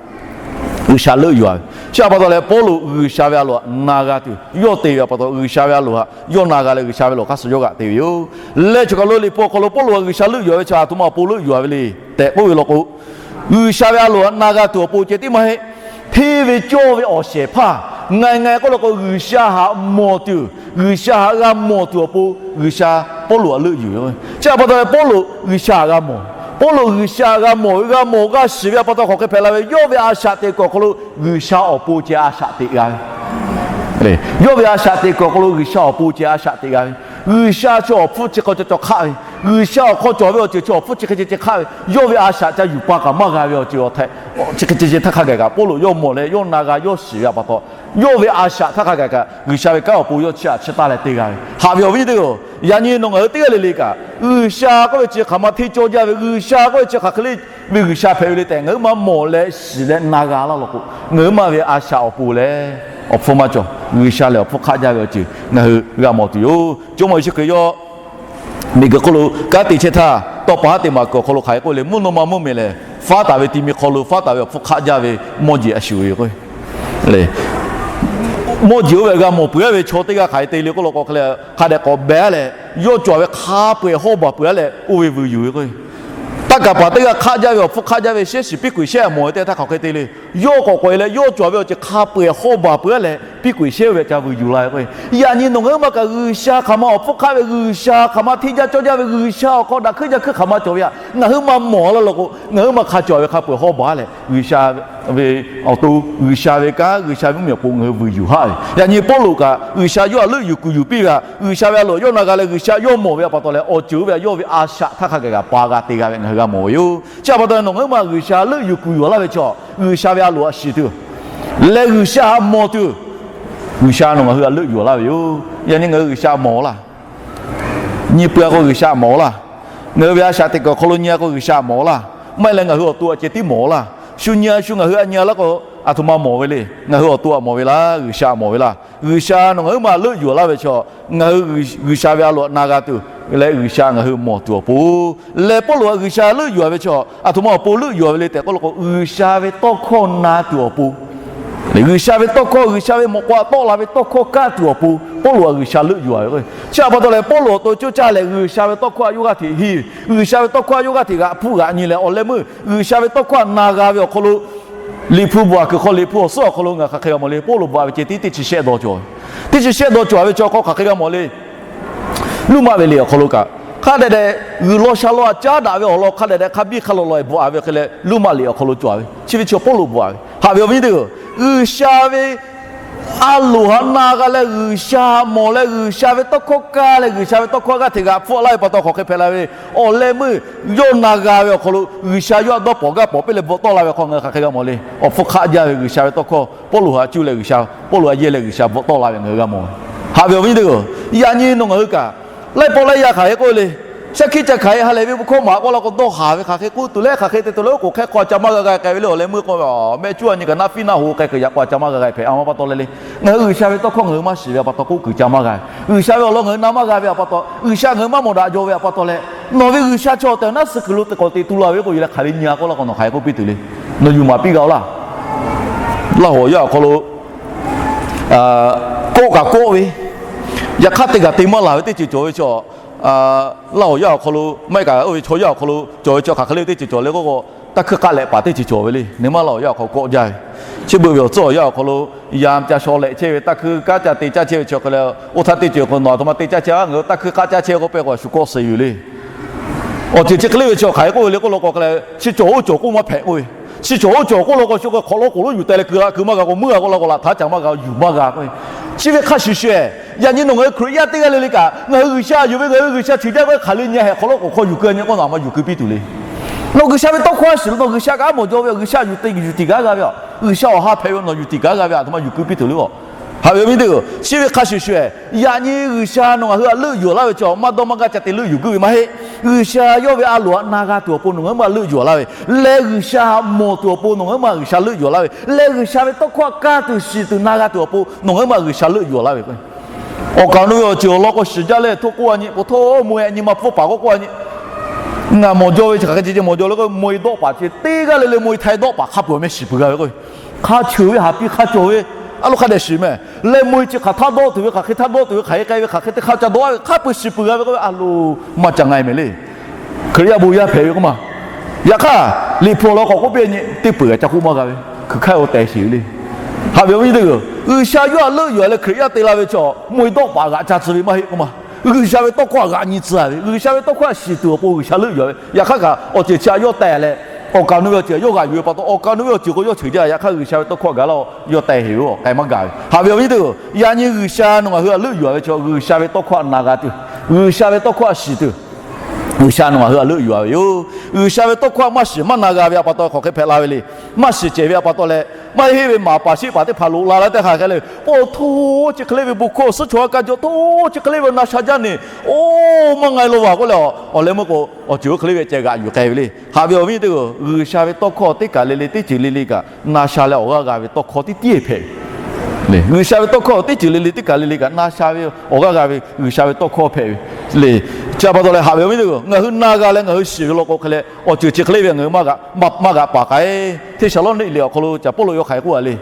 G'uiˬsha leuˆ yuˬ a ve. Chi a pa taw leh Pawˇluꞈ G'uiˬsha ve a loˍ htaꞈ na g'a tuˬ yawˇ te ve a pa taw, G'uiˬsha ve a loˍ htaꞈ yawˇ na g'a leh G'uiˬsha ve a loˍ hk'aˇ suh yawˇ g'aꞈ te ve yoˬ. Leh cawˬ kaˬ lo Liꞈ hpu awˬ hk'aw lo Pawˇluꞈ htaꞈ G'uiˬsha leuˆ yuˬ a ve chi a htoꞈ ma awˬ pon leuˆ yuˬ a ve le tehꞈ k'oˆ ve law k'o, G'uiˬsha ve a loˍ htaꞈ na g'a tuˬ awˬ pon ceh tiˉ maˇ heˆ. Hteˇ ve cawˇ ve awˬ shehˍ hpaˇ ngaˬ ngaˬ k'oˆ law k'o, G'uiˬsha htaꞈ mawˬ tuˬ, G'uiˬsha htaꞈ g'a mawˬ tuˬ awˬ pon G'uiˬsha Pawˇluꞈ htaꞈ leuˆ yuˬ ve. Chi a pa taw leh Pawˇluꞈ G'uiˬsha htaꞈ g'a mawˬ, Pawˇluꞈ G'uiˬsha htaꞈ g'a mawˬ ve, g'a mawˬ g'a shiˍ ve a pa taw hk'aˬ hk'e hpehꞈ la ve, yawˇ ve a shaꞈ teꞈ kuiˬ awˬ hk'aw lo G'uiˬsha awˬ pon ceh a shaꞈ teꞈ g'a ve Yawˇ ve a shaꞈ teꞈ kuiˬ awˬ hk'aw lo G'uiˬsha awˬ pon ceh a shaꞈ teꞈ g'a ve, G'uiˬsha chi awˬ hpfuhˇ chi hk'aw ca cawˬ hk'aˆ ve, G'uiˬsha awˬ hk'aw cawˬ ve awˬ ceuˬ chi awˬ hpfuhˇ chi hk'e ceh ceh hk'aˆ ve, yawˇ ve a shaꞈ ca yuˬ pa kaꞈ maˇ g'a ve awˬ ceuˬ awˬ htaꞈ, chi hk'e ceh ceh htaˇ hk'a gaˬ kaꞈ Pawˇluꞈ yawˇ mawˬ leh yawˇ na g'a yawˇ shiˍ ve a pa taw, yawˇ ve a shaꞈ htaˇ hk'a gaˬ kaꞈ G'uiˬsha ve kanˉ awˬ pon yawˇ chiˇ aꞈ chiˇ taˇ leh te g'a ve. Haꞈ ve awˬ viˉ teˇ hpaˍ-oˬ, yaꞈ nyi nawˬ ngaˬ hui teˇ g'aˇ le le kaꞈ G'uiˬsha k'oˆ ve chi hk'aˬ ma hteˇ cawˇ jaˇ ve, G'uiˬsha k'oˆ ve chi hk'aˬ hk'e le ve G'uiˬsha hpehꞈ ve le tehꞈ ngaˬ hui maˇ mawˬ leh shiˍ leh na g'a laˇ law k'o, ngaˬ hui maˇ ve a shaꞈ awˬ pon leh awˬ hpfuhˇ maˇ cawˬ. G'uiˬsha lehˬ awˬ hpfuhˇ hk'aˆ jaˇ ve awˬ ceuˬ ngaˬ hui g'a mawˬ tuˬ yoˬ. Jawˇmawˇ Yeˍsuˆ Hkriꞈ yawˇ miˬguiˬ hk'oˆ lo kanˉ te chehˇ htaˇ, tawˇ pa haˉ te maˍ kuiˬ awˬ hk'aw lo hk'aˬ hk'e k'oˆ le, mvuhˇ naw ma mvuhˇmiˬ lehˬ faˉ taˍ ve ti mi hk'aw lo faˉ taˍ ve awˬ hpfuhˇ hk'aˆ jaˇ ve mawˇ jeˬ a shuˍ ve yoˬ k'o, mawˇ jeˬ oˇ ve g'a mawˬ peuˬ-a ve chaw teˇ g'aˇ hk'aˬ hk'e te le k'oˆ law k'o, hk'a dehꞈ k'awꞈ beh leh yawˇ cawˬ ve hk'a peu-eˬ hawˇ baˬ peuˬ-a leh oˇ ve vuiˬ yuˬ ve k'o, taˇ kaˍ paˍ teˇ g'aˇ hk'aˆ jaˇ ve awˬ hpfuhˇ hk'aˆ jaˇ ve shehˉ shiˍ piˇ k'oꞈ-e shehˉ mawˬ ve teˇ htaˇ hk'aˬ hk'e te le. Yawˇ k'awꞈ k'awꞈ-e leh yawˇ cawˬ ve awˬ ceuˬ hk'a peu-eˬ hawˇ baˬ peuˬ-a leh piˇ k'oꞈ-e shehˉ ve ca vuiˬ yuˬ la ve k'o, yaꞈ nyi nawˬ ngaˬ hui maˇ kaꞈ G'uiˬsha hk'aˬ ma awˬ hpfuhˇ hk'aˆ ve, G'uiˬsha hk'aˬ ma hteˇ jaˇ cawˇ jaˇ ve, G'uiˬsha awˬ hk'aw daꞈ hkuiˉ jaˇ hkuiˉ hk'aˬ ma cawˬ ve htaꞈ ngaˬ hui maˇ mawˬ laˇ law k'o, ngaˬ hui maˇ hk'a cawˬ ve hk'a peu-eˬ hawˇ baˬ leh G'uiˬsha ve awˬ to, G'uiˬsha ve kanˉ, G'uiˬsha ve mvuhˇmiˬ awˬ pon ngaˬ hui vuiˬ yuˬ haˆ ve. Yaꞈ nyi Pawˇluꞈ kaꞈ G'uiˬsha yawˇ htaꞈ leuˆ yuˬ kuˬ yuˬ piˇ ve htaꞈ G'uiˬsha ve a loꞈ yawˇ na g'a leh G'uiˬsha yawˇ mawˬ ve a pa taw leh awˬ ceuˬ oˇ ve htaꞈ yawˇ ve a shaꞈ htaˇ hk'a gaˬ kaꞈ pa g'a te g'a ve ngaˬ hui g'a mawˬ ve yoˬ. Chi a pa taw leh nawˬ ngaˬ hui maˇ G'uiˬsha leuˆ yuˬ kuˬ yuˬ laˇ ve chaw, G'uiˬsha ve a loꞈ htaꞈ shiˍ tuˬ leh G'uiˬsha htaꞈ mawˬ tuˬ, G'uiˬsha nawˬ ngaˬ hui htaꞈ leuˆ yuˬ laˇ ve yoˬ. Yaꞈ nyi ngaˬ hui G'uiˬsha mawˬ laˇ. Nyi pui-a k'o G'uiˬsha mawˬ laˇ. Ngaˬ hui ve a shaꞈ teꞈ kuiˬ awˬ hk'aw lo nyi-a k'o G'uiˬsha mawˬ laˇ. Maˇ heˆ leh ngaˬ hui awˬ to a ceh tiˉ mawˬ laˇ. Shu nyi-a shu ngaˬ hui a nyi-a laˇ k'o, aˬ htoꞈ ma mawˬ ve le. Ngaˬ hui awˬ to htaꞈ mawˬ ve laˇ, G'uiˬsha htaꞈ mawˬ ve laˇ. G'uiˬsha nawˬ ngaˬ hui maˇ leuˆ yuˬ laˇ ve chaw, ngaˬ hui G'uiˬsha ve a loꞈ htaꞈ na g'a tuˬ leh G'uiˬsha ngaˬ hui mawˬ tuˬ awˬ pon leh Pawˇluꞈ htaꞈ G'uiˬsha leuˆ yuˬ-a ve chaw, aˬ htoꞈ ma awˬ pon leuˆ yuˬ-a ve le tehꞈ k'oˆ law k'o, G'uiˬsha ve tawˇ hkawˇ na tuˬ awˬ pon, G'uiˬsha ve tawˇ hkawˇ, G'uiˬsha ve mawꞈ k'aw htaꞈ tawˆ la ve tawˇ hkawˇ kaˇ tuˬ awˬ pon Pawˇluꞈ htaꞈ G'uiˬsha leuˆ yuˬ-a ve. Chi a pa taw leh Pawˇluꞈ awˬ to coˇ caˇ leh G'uiˬsha ve tawˇ hkawˇ htaꞈ yawˇ g'aˇ hteꞈ hiˇ ve, G'uiˬsha ve tawˇ hkawˇ htaꞈ yawˇ g'aˇ hteꞈ g'aꞈ hpuˇ g'aꞈ nyi leh awˬ leh meuˇ G'uiˬsha ve tawˇ hkawˇ htaꞈ na g'a ve awˬ hk'aw lo, Liꞈ hpu bvuhꞈ kuiˬ hk'aw, Liꞈ hpu awˬ suhˉ awˬ hk'aw lo ngaˬ hk'aˬ hk'e g'a mawˬ le. Pawˇluꞈ bvuhꞈ-a ve ceh tiˉ teˇ chi shehˆ dawˇ cawˬ ve, teˇ chi shehˆ dawˇ cawˬ-a ve chaw hk'aw hk'aˬ hk'e g'a mawˬ le. Roˉmaꞈ ve liꞈ awˬ hk'aw lo kaꞈ hk'a dehꞈ dehꞈ G'uiˬ law sha law htaꞈ caˉ daꞈ ve awˬ lawn hk'a dehꞈ dehꞈ hk'a biˇ hk'a lawꞈ lawꞈ-e bvuhꞈ-a ve hk'e leh, Roˉmaꞈ liꞈ awˬ hk'aw lo cawˬ-a ve chi ve chi Pawˇluꞈ bvuhꞈ-a ve. Haꞈ ve awˬ viˉ teˇ hpaˍ-oˬ, G'uiˬsha ve a loˍ htaꞈ na g'a leh G'uiˬsha htaꞈ mawˬ leh G'uiˬsha ve tawˇ hkawˇ kaˇ leh G'uiˬsha ve tawˇ hkawˇ g'aˇ hteꞈ g'aꞈ hpfuhˆ laˇ ve pa taw hk'aˬ hk'e hpehꞈ la ve, awˬ leh meuˇ yawˇ na g'a ve awˬ hk'aw lo G'uiˬsha yawˇ htaꞈ dawˇ pawnˍ gaˇ pawnˍ piˇ leh bvuhꞈ tawˆ la ve hk'aw ngaˬ hui hk'aˬ hk'e g'a mawˬ le. Awˬ hpfuhˇ hk'aˆ jaˇ ve G'uiˬsha ve tawˇ hkawˇ Pawˇluꞈ htaꞈ cuˇ leh G'uiˬsha, Pawˇluꞈ htaꞈ yehˇ leh G'uiˬsha bvuhꞈ tawˆ la ve ngaˬ hui g'a mawˬ. Haꞈ ve awˬ viˉ teˇ hpaˍ-oˬ, yaꞈ nyi nawˬ ngaˬ hui kaꞈ laiˉ pawˆ laiˉ yaˇ hk'aˬ hk'e k'oˆ ve le. Shaˉ hkiˆ ca hkanˍ-e ha lehˬ ve bon hkawˇ maˍ k'oˆ la k'o dawˇ haˍ ve hk'aˬ hk'e k'oˆ tuˬ leh hk'aˬ hk'e te tuˬ leh oˉ k'oˍ hk'ehˇ hk'aw ca maˇ g'a g'a k'ai ve le. Awˬ leh meuˇ k'o mehˆ cuˉ-a nyi kaꞈ naˆ fiˉ naˆ ho k'ai kuiˬ yaꞈ k'aw ca maˇ g'a g'a hpehꞈ a ma pa taw leh le. Ngaˬ hui G'uiˬsha ve tawˇ hkawˇ ngaˬ hui maˇ shiˍ ve a pa taw k'oˆ kuiˬ ca maˇ g'a. G'uiˬsha ve awˬ lawn ngaˬ hui na maˇ g'a ve a pa taw, G'uiˬsha ngaˬ hui maˇ mawˬ daꞈ jaw ve a pa taw leh, nawˬ ve G'uiˬsha chaw tehꞈ naˆ suh kuiˬ lo teꞈ k'awꞈ teꞈ tu la ve k'o, yaꞈ leh hk'aˬ hk'e nyi-a k'oˆ la k'o nawˬ hk'aˬ hk'e k'oˆ piˇ tuˬ le. Nawˬ yuˬ maˍ piˇ g'a-o laˇ. Laˇ huˍ awˬ yanˇ awˬ hk'aw lo kawˆ kaꞈ kawˆ ve, yaꞈ hk'aˇ te kaꞈ te maˇ laˬ ve teˇ ceuˬ cawˬ ve chaw, Laˇ huˍ yaˇ awˬ hk'aw lo maˇ heˆ kaꞈ oˇ ve chaw yaˇ awˬ hk'aw lo cawˬ ve chaw hk'aˬ hk'e le teˇ ceuˬ cawˬ le k'oˆ k'o, taˇ hkuiˇ k'aˆ lehꞈ paˍ teˇ ceuˬ cawˬ ve le. Neˇ maˇ Laˇ huˍ yaˇ awˬ hk'aw kawˆ jaˇ ve. Chi beuꞈ ve awˬ tcuhˉ awˬ yanˇ awˬ hk'aw lo yaˇ ca shaw lehꞈ chehˇ ve, taˇ hkuiˇ k'aˆ ca te caˇ chehˇ ve chi hk'e le, oˇ htaˇ teˇ ceuˬ k'o nawˬ aˬ htoꞈ ma te caˇ chehˇ-a, ngaˬ hui taˇ hkuiˇ k'aˆ caˇ chehˇ k'oˆ pehˇ k'o a shu kawˆ suh ve le. Awˬ ceuˬ chi hk'e le ve chi hk'aˬ hk'e k'oˆ ve le k'oˆ law k'o, hk'e le chi cawˬ oˇ cawˬ k'oˆ maˇ hpehꞈ k'oˆ ve. Chi cawˬ oˇ cawˬ k'oˆ law k'o, shu k'o hk'awꞈ lawˉ k'oˍ lonˉ yuˬ teh leh keu g'a keu maˇ g'a k'o, meuˇ g'a k'oˆ la k'o, laꞈ htaˇ ca maˇ g'a, yuˬ maˇ g'a k'o. Chi ve hk'a shuˍ shuˍ-ehˬ, yaꞈ nyi nawˬ ngaˬ hui Hkriꞈ yaˇ teˇ g'aˇ le le kaꞈ, ngaˬ hui G'uiˬsha yuˬ ve, ngaˬ hui G'uiˬsha ceuˬ jaˇ k'o hk'aˬ le nyi hehꞈ hk'awꞈ lawˉ k'oˍ hk'aw yuˬ keu nyi k'o, nawˬ aˬ htoꞈ ma yuˬ keu piˇ tuˬ le. Nawˬ G'uiˬsha ve tawˇ hkawˇ a shiˍ lo nawˬ G'uiˬsha kaꞈ a mawˬ jaw ve, G'uiˬsha yuˬ te yuˬ tiꞈ gaˇ g'a ve, G'uiˬsha awˬ ha hpehꞈ ve nawˬ yuˬ tiꞈ gaˇ g'a ve, aˬ htoꞈ ma yuˬ keu piˇ tuˬ le. Aw, haꞈ ve awˬ viˉ teˇ hpaˍ-oˬ, chi ve hk'a shuˍ shuˍ-ehˬ, yaꞈ nyi G'uiˬsha nawˬ ngaˬ hui htaꞈ leuˆ yuˬ laˇ ve chaw maˇ dawˇ maˇ gaˇ ca te leuˆ yuˬ guiˇ ve maˇ heˆ. G'uiˬsha yawˇ ve a loˍ htaꞈ na g'a tuˬ awˬ pon nawˬ ngaˬ hui maˇ leuˆ yuˬ laˇ ve, leh G'uiˬsha htaꞈ mawˬ tuˬ awˬ pon nawˬ ngaˬ hui maˇ G'uiˬsha leuˆ yuˬ laˇ ve, leh G'uiˬsha ve tawˇ hkawˇ htaꞈ kaˇ tuˬ shiˍ tuˬ na g'a tuˬ awˬ pon nawˬ ngaˬ hui maˇ G'uiˬsha leuˆ yuˬ laˇ ve k'o, awˬ kaˍ awˬ nu ve awˬ ceuˬ awˬ lawn k'o shiˍ jaˇ leh htoˇ k'oˆ-a nyi, k'o htoˇ mvuh-e nyi ma pfuhˇ paˍ k'oˆ k'oˆ-a nyi. Ngaˬ mawˬ jaw ve chi hk'aˬ hk'e ceh ceh mawˬ jaw le k'o, mvuh-e dawˆ paˍ ceh teˇ g'aˇ le le mvuh-e htaiˇ dawˆ paˍ hk'a peuˬ meh shiˍ peuˬ g'a ve k'o, hk'a cheuˬ ve haˍ piˇ hk'a cawˬ ve a lo hk'a dehꞈ shiˍ meh. Leh mvuh-e chi hk'aˬ htaˇ dawˆ tuˬ ve, hk'aˬ hk'e htaˇ dawˆ tuˬ ve, hk'aˬ hk'e k'ai ve, hk'aˬ hk'e teˇ hk'aˇ ca dawˆ-a ve hk'a peuˬ shiˍ peuˬ g'a ve k'o, a lo maˇ ca nga-e meh le. Hkriꞈ yaˇ bon yaˇ hpehꞈ ve k'oˆ ma. Yaꞈ hk'aˇ Liꞈ hpu awˬ lawn k'awꞈ k'oˆ piˇ nyi, te peuˬ g'a ca k'oˆ maˇ g'a ve, hkui hk'aˇ-o tehꞈ sheˍ ve le. Haꞈ ve awˬ viˉ teˇ hpaˍ-oˬ, G'uiˬsha yawˇ htaꞈ leuˆ yuˬ leh Hkriꞈ yaˇ te la ve chaw mvuh-e dawˆ paˍ g'aꞈ ca tcuh ve maˇ heˆ k'oˆ ma. G'uiˬsha ve tawˇ hkawˇ htaꞈ g'aꞈ nyi tcuh-a ve, G'uiˬsha ve tawˇ hkawˇ htaꞈ shiˍ tuˬ awˬ pon G'uiˬsha leuˆ yuˬ-a ve. Yaꞈ hk'aˇ kaꞈ awˬ ceuˬ chi htaꞈ yawˇ teh leh awˬ kaˍ awˬ nu ve awˬ ceuˬ yawˇ g'aꞈ yuˬ ve pa taw, awˬ kaˍ awˬ nu ve awˬ ceuˬ k'o yawˇ cheuˬ jaˇ. Yaꞈ hk'aˇ G'uiˬsha ve tawˇ hkawˇ gaˬ la, yawˇ teh heˍ ve awˬ k'ai maˇ gaˬ ve. Haꞈ ve awˬ viˉ teˇ hpaˍ-oˬ, yaꞈ nyi G'uiˬsha nawˬ ngaˬ hui htaꞈ leuˆ yuˬ-a ve chaw, G'uiˬsha ve tawˇ hkawˇ htaꞈ na g'a tuˬ, G'uiˬsha ve tawˇ hkawˇ htaꞈ shiˍ tuˬ, G'uiˬsha nawˬ ngaˬ hui htaꞈ leuˆ yuˬ-a ve yoˬ. G'uiˬsha ve tawˇ hkawˇ htaꞈ maˇ shiˍ maˇ na g'a ve htaꞈ pa taw hk'aˬ hk'e hpehꞈ la ve le. Maˇ shiˍ cehˬ ve htaꞈ pa taw leh, maˇ heˆ ve maˍ paˍ sheˆ paˍ teˇ hpaˍ loꞈ la laˇ teˇ hk'a hk'e le, paw hto chi hk'e le ve bon hkawˇ suhˉ chaw a kaˇ jaw hto chi hk'e le ve na sha jaˇ ne, oˇ maˇ nga e lo vaˬ k'oˆ leh, awˬ leh meuˇ k'o awˬ ceuˬ oˇ hk'e le ve ceh g'aꞈ yuˬ k'ai ve le. Haꞈ ve awˬ viˉ teˇ hpaˍ-oˬ, G'uiˬsha ve tawˇ hkawˇ teˇ kaˬ le le teˇ ceuˬ le le kaꞈ na sha leh awˬ g'aˇ g'a ve tawˇ hkawˇ teˇ tiˉ hpehꞈ ve. G'uiˬsha ve tawˇ hkawˇ teˇ ceuˬ le le teˇ kaˬ le le kaꞈ na sha ve awˬ g'aˇ g'a ve G'uiˬsha ve tawˇ hkawˇ hpehꞈ ve le. Chi pa taw leh haꞈ ve awˬ viˉ teˇ hpaˍ-oˬ, ngaˬ hui na g'a leh ngaˬ hui shiˍ ve law k'o hk'e leh awˬ ceuˬ chi hk'e le ve ngaˬ hui maˇ g'a, maˇ g'a paˍ k'ai. Hteˇsaˍlawˇniˆ liꞈ awˬ hk'aw lo caˍ Pawˇluꞈ yawˇ hk'aˬ hk'e k'oˆ a le.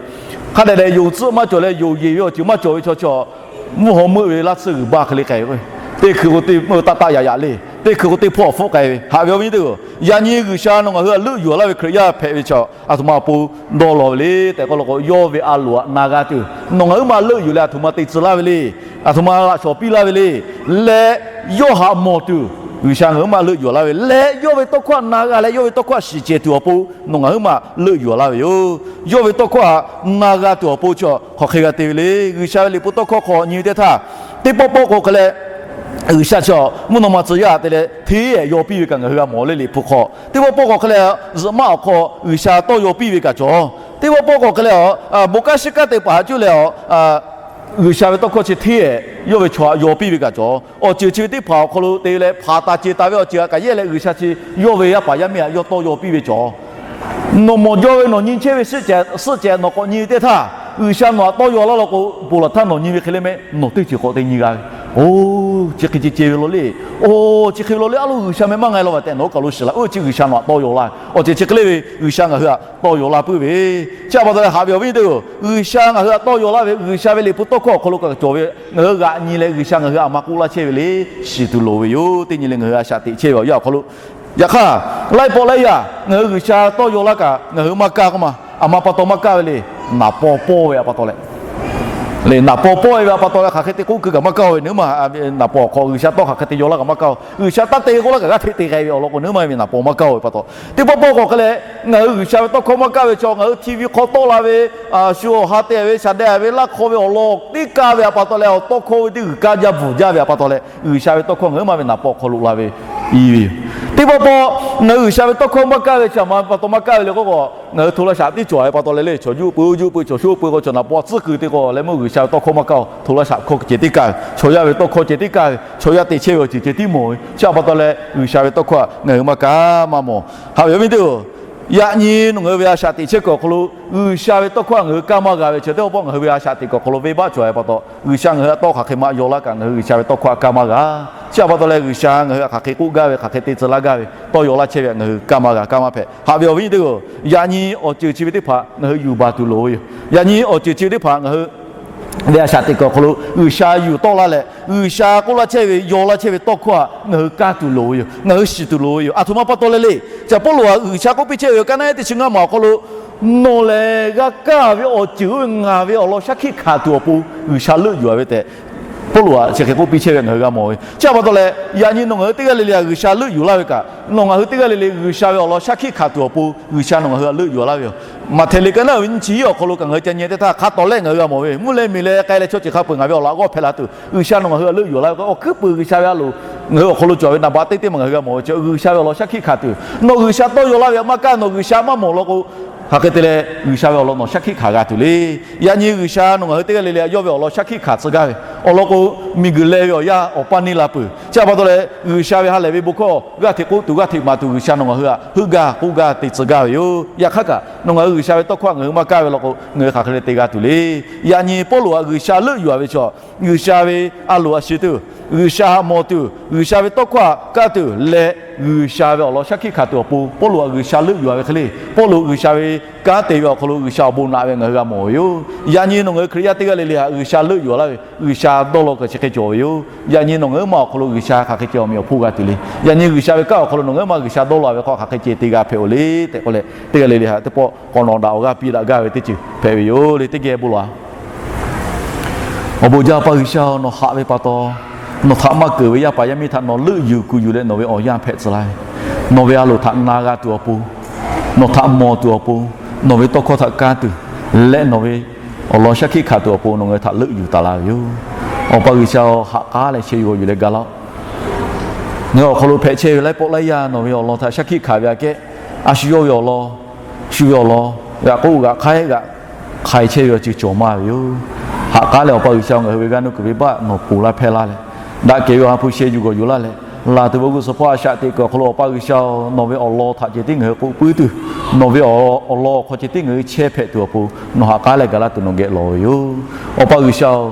Hk'a dehꞈ dehꞈ yonˍ tcuhˆ maˇ cawˬ leh yonˍ yeˬ ve awˬ ceuˬ maˇ cawˬ ve chaw chi, mvuhˇ haw meuˆ ve laˇ tsuhˇ g'uiˬ baˆ hk'e le k'ai ve. Teˇ hkui k'o teˇ meuˇ taˆ taˆ yaꞈ yaꞈ le. Teˇ hkui k'o teˇ hpawˇ awˬ hpfuhˆ k'ai ve. Haꞈ ve awˬ viˉ teˇ hpaˍ-oˬ, yaꞈ nyi G'uiˬsha nawˬ ngaˬ hui htaꞈ leuˆ yuˬ laˇ ve Hkriꞈ yaˇ hpehꞈ ve chaw, aˬ htoꞈ ma awˬ pon dawˇ law ve le tehꞈ k'oˆ law k'o, yawˇ ve a loˍ htaꞈ na g'a tuˬ nawˬ ngaˬ hui maˇ leuˆ yuˬ leh aˬ htoꞈ ma te tcuh laˇ ve le. Aˬ htoꞈ ma laꞈ shawˍ piˇ laˇ ve le. Leh yawˇ htaꞈ mawˬ tuˬ G'uiˬsha ngaˬ hui maˇ leuˆ yuˬ laˇ ve leh, yawˇ ve tawˇ hkawˇ htaꞈ na g'a leh yawˇ ve tawˇ hkawˇ htaꞈ shiˍ cehˬ tuˬ awˬ pon nawˬ ngaˬ hui maˇ leuˆ yuˬ laˇ ve yoˬ. Yawˇ ve tawˇ hkawˇ htaꞈ na g'a tuˬ awˬ pon chi hk'aˬ hk'e g'a te ve le. G'uiˬsha ve liꞈ hpu tawˇ hkawˇ hk'aw nyi ve teˇ htaˇ, teˇ pawˆ pawˆ k'o hk'e leh G'uiˬsha chi mvuhˇ naw ma tcuh yaˇ te leh hteˇ ehˍ yaw piˇ ve kaꞈ ngaˬ hui g'a mawˬ le. Liꞈ hpu hk'aw teˇ pawˆ pawˆ k'o hk'e leh zuhꞈ maˆ awˬ hk'aw G'uiˬsha tawˇ yaw piˇ ve kaꞈ cawˬ. Teˇ pawˆ pawˆ k'o hk'e leh a, bon kanˉ shiˉ kanˉ te paˍ haꞈ cuˇ leh a, G'uiˬsha ve tawˇ hkawˇ chi hteˇ ehˍ yawˇ ve chaw htaꞈ yaw piˇ ve kaꞈ cawˬ. Awˬ ceuˬ chi ve teˇ hpaˍ awˬ hk'aw lo te leh hpaˍ taˍ ceˬ taˍ ve awˬ ceuˬ htaꞈ kaꞈ yehˇ leh G'uiˬsha chi yawˇ ve yaˇ paˍ yaˇ miˇ htaꞈ yawˇ tawˇ yaw piˇ ve cawˬ. Nawˬ mawˬ jaw ve nawˬ nyi chehˇ ve suhˆ cehˬ suhˆ cehˬ nawˬ k'awꞈ nyi ve teˇ htaˇ, G'uiˬsha nawˬ htaꞈ tawˇ yaw laˇ law k'o, bon laˬ htaˇ nawˬ nyi ve hk'e le mehˆ nawˬ teˇ ceuˬ k'awꞈ te nyi g'a ve. Oˇ, chi hk'e ce ce ve law le. Oˇ, chi hk'e ve law le, a lo G'uiˬsha meh maˇ nga e law va tehꞈ nawˬ oˇ kaˬ lo shiˍ la. Oˇ, chi G'uiˬsha nawˬ htaꞈ tawˇ yaw laˇ ve awˬ ceuˬ chi hk'e le ve G'uiˬsha ngaˬ hui htaꞈ tawˇ yaw laˇ puiˉ ve. Chi pa taw leh haꞈ ve awˬ viˉ teˇ hpaˍ-oˬ, G'uiˬsha ngaˬ hui htaꞈ tawˇ yaw laˇ ve, G'uiˬsha ve liꞈ hpu tawˇ hkawˇ awˬ hk'aw lo kaꞈ cawˬ ve, ngaˬ hui g'aꞈ nyi leh G'uiˬsha ngaˬ hui htaꞈ maˇ k'oˆ laˇ chehˇ ve le. Shiˍ tuˬ loˍ ve yoˬ. Teˇ nyi le ngaˬ hui a shaꞈ teꞈ chehˇ ve awˬ yanˇ awˬ hk'aw lo, yaꞈ hk'aˇ laiˉ pawˆ laiˉ yaˇ ngaˬ hui G'uiˬsha tawˇ yaw laˇ kaꞈ ngaˬ hui maˇ kaˇ k'oˆ ma. Aˬ ma pa taw maˇ kaˇ ve le. Naˍ paw pawˇ ve pa taw leh, le naˍ paw pawˇ ve pa taw leh hk'aˬ hk'e te k'oˆ keu kaꞈ maˇ kaˇ ve. Nawˬ hui maˇ naˍ paw awˬ hk'aw G'uiˬsha tawˇ hk'aˬ hk'e te yaw laˇ kaꞈ maˇ kaˇ-oˬ. G'uiˬsha taˇ te k'oˆ laˇ kaꞈ g'aˇ hteꞈ te k'ai ve awˬ lawn k'o, nawˬ hui maˇ ve naˍ paw maˇ kaˇ-oˬ ve pa taw. Teˇ pawˆ pawˆ k'o hk'e leh, ngaˬ hui G'uiˬsha ve tawˇ hkawˇ maˇ kaˇ ve chaw, ngaˬ hui TV hk'aw tawˆ la ve, shu awˬ ha te ve shaˍ deh ve laˇ hk'aw ve awˬ lawn teˇ kaˇ ve pa taw leh, awˬ tawˇ hkawˇ ve teˇ g'uiˬ kaˇ jaˇ bvuhˬ jaˇ ve pa taw leh, G'uiˬsha ve tawˇ hkawˇ ngaˬ hui maˇ ve naˍ paw awˬ hk'aw lo la ve i ve yoˬ. Teˇ pawˆ pawˆ ngaˬ hui G'uiˬsha ve tawˇ hkawˇ maˇ kaˇ ve chi aˬ ma pa taw maˇ kaˇ ve le k'oˆ k'o, ngaˬ hui hto laˇ shaꞈ teˇ cawˬ ve pa taw leh le, chaw juˇ pui juˇ pui chaw shu pui k'o chaw naˍ paw tcuhˉ kuiˬ te k'o leh meuˇ G'uiˬsha ve tawˇ hkawˇ maˇ kaˇ-oˬ. Hto laˇ shaꞈ hkawˇ ceh tiˉ kaˇ ve, chaw yaˇ ve tawˇ hkawˇ ceh tiˉ kaˇ ve, chaw yaˇ te chehˇ ve awˬ ceuˬ ceh tiˉ mawˬ ve. Chi pa taw leh G'uiˬsha ve tawˇ hkawˇ htaꞈ ngaˬ hui maˇ kaˇ maˇ mawˬ. Haꞈ ve awˬ viˉ teˇ hpaˍ-oˬ, yaꞈ nyi nawˬ ngaˬ hui ve a shaꞈ teꞈ chehˇ kuiˬ awˬ hk'aw lo G'uiˬsha ve tawˇ hkawˇ htaꞈ ngaˬ hui kaˇ maˇ g'a ve chi teˇ pawˆ pawˆ ngaˬ hui ve a shaꞈ teꞈ kuiˬ awˬ hk'aw lo venˇbaˆ cawˬ ve pa taw, G'uiˬsha ngaˬ hui htaꞈ tawˇ hk'aˬ hk'e maˇ yaw laˇ kaꞈ ngaˬ hui G'uiˬsha ve tawˇ hkawˇ htaꞈ kaˇ maˇ g'a. Chi pa taw leh G'uiˬsha ngaˬ hui htaꞈ hk'aˬ hk'e k'oˆ gaˇ ve, hk'aˬ hk'e te tcuh laˇ gaˇ ve, tawˇ yaw laˇ chehˇ ve htaꞈ ngaˬ hui kaˇ maˇ g'a, kaˇ maˇ hpehꞈ. Haꞈ ve awˬ viˉ teˇ hpaˍ-oˬ, yaꞈ nyi awˬ ceuˬ chi ve teˇ hpaˍ ngaˬ hui yuˬ baˬ tuˬ loˍ ve yoˬ. Yaꞈ nyi awˬ ceuˬ chi ve teˇ hpaˍ ngaˬ hui ve a shaꞈ teꞈ kuiˬ awˬ hk'aw lo G'uiˬsha yuˬ tawˆ laˇ leh, G'uiˬsha k'oˆ laˇ chehˇ ve, yaw laˇ chehˇ ve tawˇ hkawˇ htaꞈ ngaˬ hui kaˇ tuˬ loˍ ve yoˬ. Ngaˬ hui shiˍ tuˬ loˍ ve yoˬ. Aˬ htoꞈ ma pa taw leh le, chi Pawˇluꞈ htaꞈ G'uiˬsha k'oˆ piˇ chehˇ ve yoˬ. Kaˇ naˆ ehˉ teˇ chi ngaˇ maˬ awˬ hk'aw lo, nawˬ lehˬ g'a kaˇ ve awˬ ceuˬ oˇ ve ngaˬ ve awˬ lawn shaˉ hkiˆ hkanˍ tuˬ awˬ pon G'uiˬsha leuˆ yuˬ-a ve tehꞈ, Pawˇluꞈ htaꞈ chi hk'e k'oˆ piˇ chehˇ ve ngaˬ hui g'a mawˬ ve. Chi pa taw leh yaꞈ nyi nawˬ ngaˬ hui teˇ g'aˇ le le htaꞈ G'uiˬsha leuˆ yuˬ laˇ ve kaꞈ, nawˬ ngaˬ hui teˇ g'aˇ le le G'uiˬsha ve awˬ lawn shaˉ hkiˆ hkanˍ tuˬ awˬ pon G'uiˬsha nawˬ ngaˬ hui htaꞈ leuˆ yuˬ laˇ ve yoˬ. Maꞈhtehˍ liꞈ kaˇ naˆ ehˉ ve nyiˇ chi hiˉ awˬ hk'aw lo kaꞈ ngaˬ hui ca nyi teˇ htaˇ hk'a tawˍ lehˆ ngaˬ hui g'a mawˬ ve, mvuhˇ leh miˬ leh k'ai leh chaw ceuˬ hk'a peu-eˬ ngaˬ ve awˬ laꞈ g'awˇ hpehꞈ la tuˬ G'uiˬsha nawˬ ngaˬ hui htaꞈ leuˆ yuˬ laˇ ve k'o, awˬ hkuiˉ puiˍ G'uiˬsha ve a loˍ ngaˬ hui awˬ hk'aw lo cawˬ ve naˍ baꞈ teˇ teˇ maˬ ngaˬ hui g'a mawˬ ve chi G'uiˬsha ve awˬ lawn shaˉ hkiˆ hkanˍ tuˬ, nawˬ G'uiˬsha tawˇ yaw laˇ ve htaꞈ maˇ kaˇ, nawˬ G'uiˬsha maˇ mawˬ law k'o, hk'aˬ hk'e te leh G'uiˬsha ve awˬ lawn nawˬ shaˉ hkiˆ hkanˍ g'a tuˬ le. Yaꞈ nyi G'uiˬsha nawˬ ngaˬ hui teˇ g'aˇ le le htaꞈ yawˇ ve awˬ lawn shaˉ hkiˆ hkanˍ tcuh gaˇ ve, awˬ lawn k'o, miˬguiˬ leh ve awˬ yanˇ awˬ paˇ neˇ la peuˬ. Chi pa taw leh G'uiˬsha ve ha lehˬ ve bon hkawˇ g'aˇ hteꞈ k'oˆ tuˬ g'aˇ hteꞈ maˍ tuˬ G'uiˬsha nawˬ ngaˬ hui htaꞈ heuˆ gaˇ k'oˆ gaˇ te tcuh gaˇ ve yoˬ. Yaꞈ hk'aˇ kaꞈ nawˬ ngaˬ hui G'uiˬsha ve tawˇ hkawˇ htaꞈ ngaˬ hui maˇ kaˇ ve law k'o, ngaˬ hui hk'aˬ hk'e le te g'a tuˬ le. Yaꞈ nyi Pawˇluꞈ htaꞈ G'uiˬsha leuˆ yuˬ-a ve chaw, G'uiˬsha ve a loˍ a shiˍ tuˬ, G'uiˬsha htaꞈ mawˬ tuˬ, G'uiˬsha ve tawˇ hkawˇ htaꞈ kaˇ tuˬ leh, G'uiˬsha ve awˬ lawn shaˉ hkiˆ hkanˍ tuˬ awˬ pon Pawˇluꞈ htaꞈ G'uiˬsha leuˆ yuˬ-a ve hk'e le, Pawˇluꞈ G'uiˬsha ve kanˉ te ve awˬ hk'aw lo G'uiˬsha awˬ bon naꞈ ve ngaˬ hui g'a mawˬ ve yoˬ. Yaꞈ nyi nawˬ ngaˬ hui Hkriꞈ yaˇ teˇ g'aˇ le le htaꞈ G'uiˬsha leuˆ yuˬ-a laˇ ve, G'uiˬsha dawˇ law kuiˬ chi hk'e cawˬ ve yoˬ. Yaꞈ nyi nawˬ ngaˬ hui ma awˬ hk'aw lo G'uiˬsha hk'aˬ hk'e ceh awˬ meꞈ awˬ hponˇ g'a tuˬ le. Yaꞈ nyi G'uiˬsha ve kanˉ awˬ hk'aw lo nawˬ ngaˬ hui ma G'uiˬsha dawˇ law ve hk'aw hk'aˬ hk'e ceh te g'a hpehꞈ-oˬ le tehꞈ k'oˆ leh, teˇ g'aˇ le le htaꞈ teˇ pawˆ k'awꞈ nawꞈ daꞈ awˬ g'aˇ piˇ daꞈ gaˇ ve teˇ ceuˬ hpehꞈ ve yoˬ le. Teˇ geh bon lawˬ-a. Awˬ bon jaˇ pa G'uiˬsha-oˬ, nawˬ haꞈ ve pa taw, nawˬ htaꞈ maˇ keunˍ ve yaˇ paˍ yaˇ miˇ htaꞈ nawˬ leuˆ yuˬ kuˬ yuˬ leh nawˬ ve awˬ yanˇ hpehꞈ tcuh laˇ ve, nawˬ ve a loˍ htaꞈ na g'a tuˬ awˬ pon, nawˬ htaꞈ mawˬ tuˬ awˬ pon, nawˬ ve tawˇ hkawˇ htaꞈ kaˇ tuˬ leh nawˬ ve awˬ lawn shaˉ hkiˆ hkanˍ tuˬ awˬ pon nawˬ ngaˬ hui htaꞈ leuˆ yuˬ taˍ laˇ ve yoˬ. Awˬ pa G'uiˬsha-oˬ, haꞈ k'aˉ leh sheh yuˬ g'awˬ yuˬ leh ga laˇ-oˆ. Ngaˬ hui awˬ hk'aw lo hpehꞈ chehˇ ve laiˉ pawˆ laiˉ yaˇ nawˬ ve awˬ lawn htaꞈ shaˉ hkiˆ hkanˍ ve aꞈ kehˉ, a shu yawˇ ve awˬ lawn, shu ve awˬ lawn g'aꞈ k'oˆ g'aꞈ hk'aiˉ g'aꞈ hk'ai chehˇ ve awˬ ceuˬ cawˬ maˇ ve yoˬ. Haꞈ k'aˉ leh Awˬ pa G'uiˬsha-oˬ, ngaˬ hui ve g'aˇ nuˇ kuiˬ ve baˆ nawˬ ponˬ laˇ hpehˇ laˇ leh, daꞈ kehˬ ve awˬ ha hpu sheh yuˬ g'awˬ yuˬ laˇ leh, laˬ tuˬ ve g'uˇ suhˍ hpawˇ a shaꞈ teꞈ kuiˬ awˬ hk'aw lo Awˬ pa G'uiˬsha-oˬ, nawˬ ve awˬ lawn htaꞈ ceh tiˉ ngaˬ hui k'oˆ puiˉ tuˬ, nawˬ ve awˬ lawn awˬ hk'aw ceh tiˉ ngaˬ hui chehˇ hpehꞈ tuˬ awˬ pon nawˬ haꞈ k'aˉ leh gaˬ laˇ tuˬ nawˬ geh lawˬ ve yoˬ. Awˬ pa G'uiˬsha-oˬ,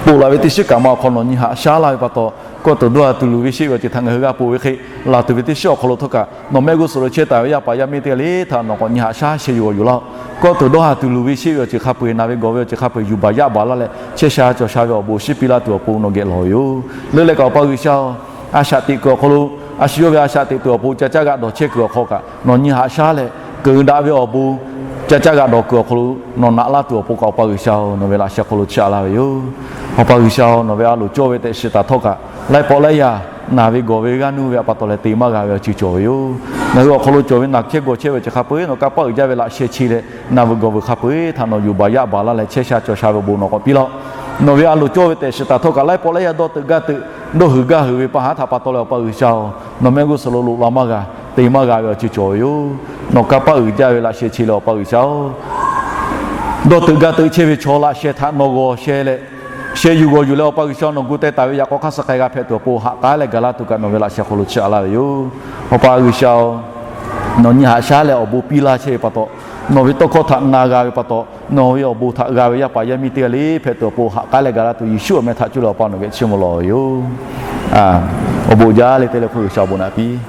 ponˬ laˬ ve teˇ shiˉ kaꞈ ma awˬ hk'aw nawˬ nyi haꞈ shaˉ laˇ ve pa taw, kawˇ tuˬ dawˇ ha tuˬ luˬ ve sheˆ ve awˬ ceuˬ htaꞈ ngaˬ hui g'a ponˬ ve hk'e, laˬ tuˬ ve teˇ shiˉ awˬ hk'aw lo htawˇ kaꞈ nawˬ mehˆ g'uˇ suhˍ lo chehˇ taˍ ve yaˇ paˍ yaˇ miˇ teˇ g'aˇ le htaꞈ nawˬ k'awꞈ nyi haꞈ shaˉ sheh yuˬ g'awˬ yuˬ laˇ-oˆ. Kawˇ tuˬ dawˇ ha tuˬ luˬ ve sheˆ ve awˬ ceuˬ hk'a peu-eˬ, naˬ ve gawˬ ve awˬ ceuˬ hk'a peu-eˬ yuˬ baˬ yaˇ baˬ laˇ leh chehˇ sha cawˬ sha ve awˬ bon awˬ shinˉ piˇ laˇ tuˬ awˬ pon nawˬ geh lawˬ ve yoˬ. Leuˉ leh kaꞈ Awˬ pa G'uiˬsha-oˬ, a shaꞈ teꞈ kuiˬ awˬ hk'aw lo a shu yawˇ ve a shaꞈ teꞈ tuˬ awˬ pon ca caˇ g'aꞈ dawˬ chehˇ kuiˬ awˬ hk'aw kaꞈ nawˬ nyi haꞈ shaˉ leh, keunˍ daꞈ ve awˬ bon ca caˇ g'aꞈ dawˬ kuiˬ awˬ hk'aw lo nawˬ naꞈ laˇ tuˬ awˬ pon kaꞈ Awˬ pa G'uiˬsha-oˬ, nawˬ ve laꞈ sheh hk'aw lo chiˇ aꞈ laˇ ve yoˬ. Awˬ pa G'uiˬsha-oˬ, nawˬ ve a loˍ cawˇ ve tehꞈ shiˍ taˍ htawˇ kaꞈ laiˉ pawˆ laiˉ yaˇ naˬ ve gawˬ ve g'aˇ nuˇ ve pa taw leh te maˇ g'a ve awˬ ceuˬ cawˬ ve yoˬ. Ngaˬ hui awˬ hk'aw lo cawˬ ve naˬ hkehˇ gawˬ chehˇ ve awˬ ceuˬ hk'a peu-eˬ nawˬ kanˇ paˆ uiˍ jaˇ ve laꞈ sheh chi leh, naˬ ve gawˬ ve hk'a peu-eˬ htaꞈ nawˬ yuˬ baˬ yaˇ baˬ laˇ leh chehˇ sha cawˬ sha ve awˬ bon nawˬ k'awꞈ piˇ laˇ-oˆ. Nawˬ ve a loˍ cawˇ ve tehꞈ shiˍ taˍ htawˇ kaꞈ laiˉ pawˆ laiˉ yaˇ dawˇ teuꞈ gaˇ teuꞈ, dawˇ huiˍ gaˇ huiˍ ve pa haˉ htaꞈ pa taw leh Awˬ pa G'uiˬsha-oˬ, nawˬ mehˆ g'uˇ suhˍ lo loꞈ la maˇ g'a, te maˇ g'a ve awˬ ceuˬ cawˬ ve yoˬ. Nawˬ kanˇ paˆ uiˍ jaˇ ve laꞈ sheh chi leh Awˬ pa G'uiˬsha-oˬ, dawˇ teuꞈ gaˇ teuꞈ chehˇ ve chaw laꞈ sheh htaꞈ nawˬ g'awˬ sheh leh, sheh yuˬ g'awˬ yuˬ leh Awˬ pa G'uiˬsha nawˬ gu teh taˍ ve yaꞈ k'aw hk'aˇ suh k'ai g'a hpehꞈ tuˬ awˬ pon haꞈ k'aˉ leh gaˬ laˇ tuˬ kaꞈ nawˬ ve laꞈ sheh hk'aw lo chiˇ aꞈ laˇ ve yoˬ. Awˬ pa G'uiˬsha-oˬ, nawˬ nyi haꞈ shaˉ leh awˬ bon piˇ laˇ chehˇ ve pa taw, nawˬ ve tawˇ hkawˇ htaꞈ na g'a ve pa taw, nawˬ ve awˬ bon htaꞈ g'a ve yaˇ paˍ yaˇ miˇ teˇ g'aˇ le hpehꞈ tuˬ awˬ pon haꞈ k'aˉ leh gaˬ laˇ tuˬ Yeˍsuˆ awˬ meh htaꞈ cuˇ leh Awˬ pa nawˬ geh chiˇ mvuh lawˬ ve yoˬ. Awˬ bon jaˇ le te leh hk'oˆ G'uiˬsha awˬ bon naꞈ piˇ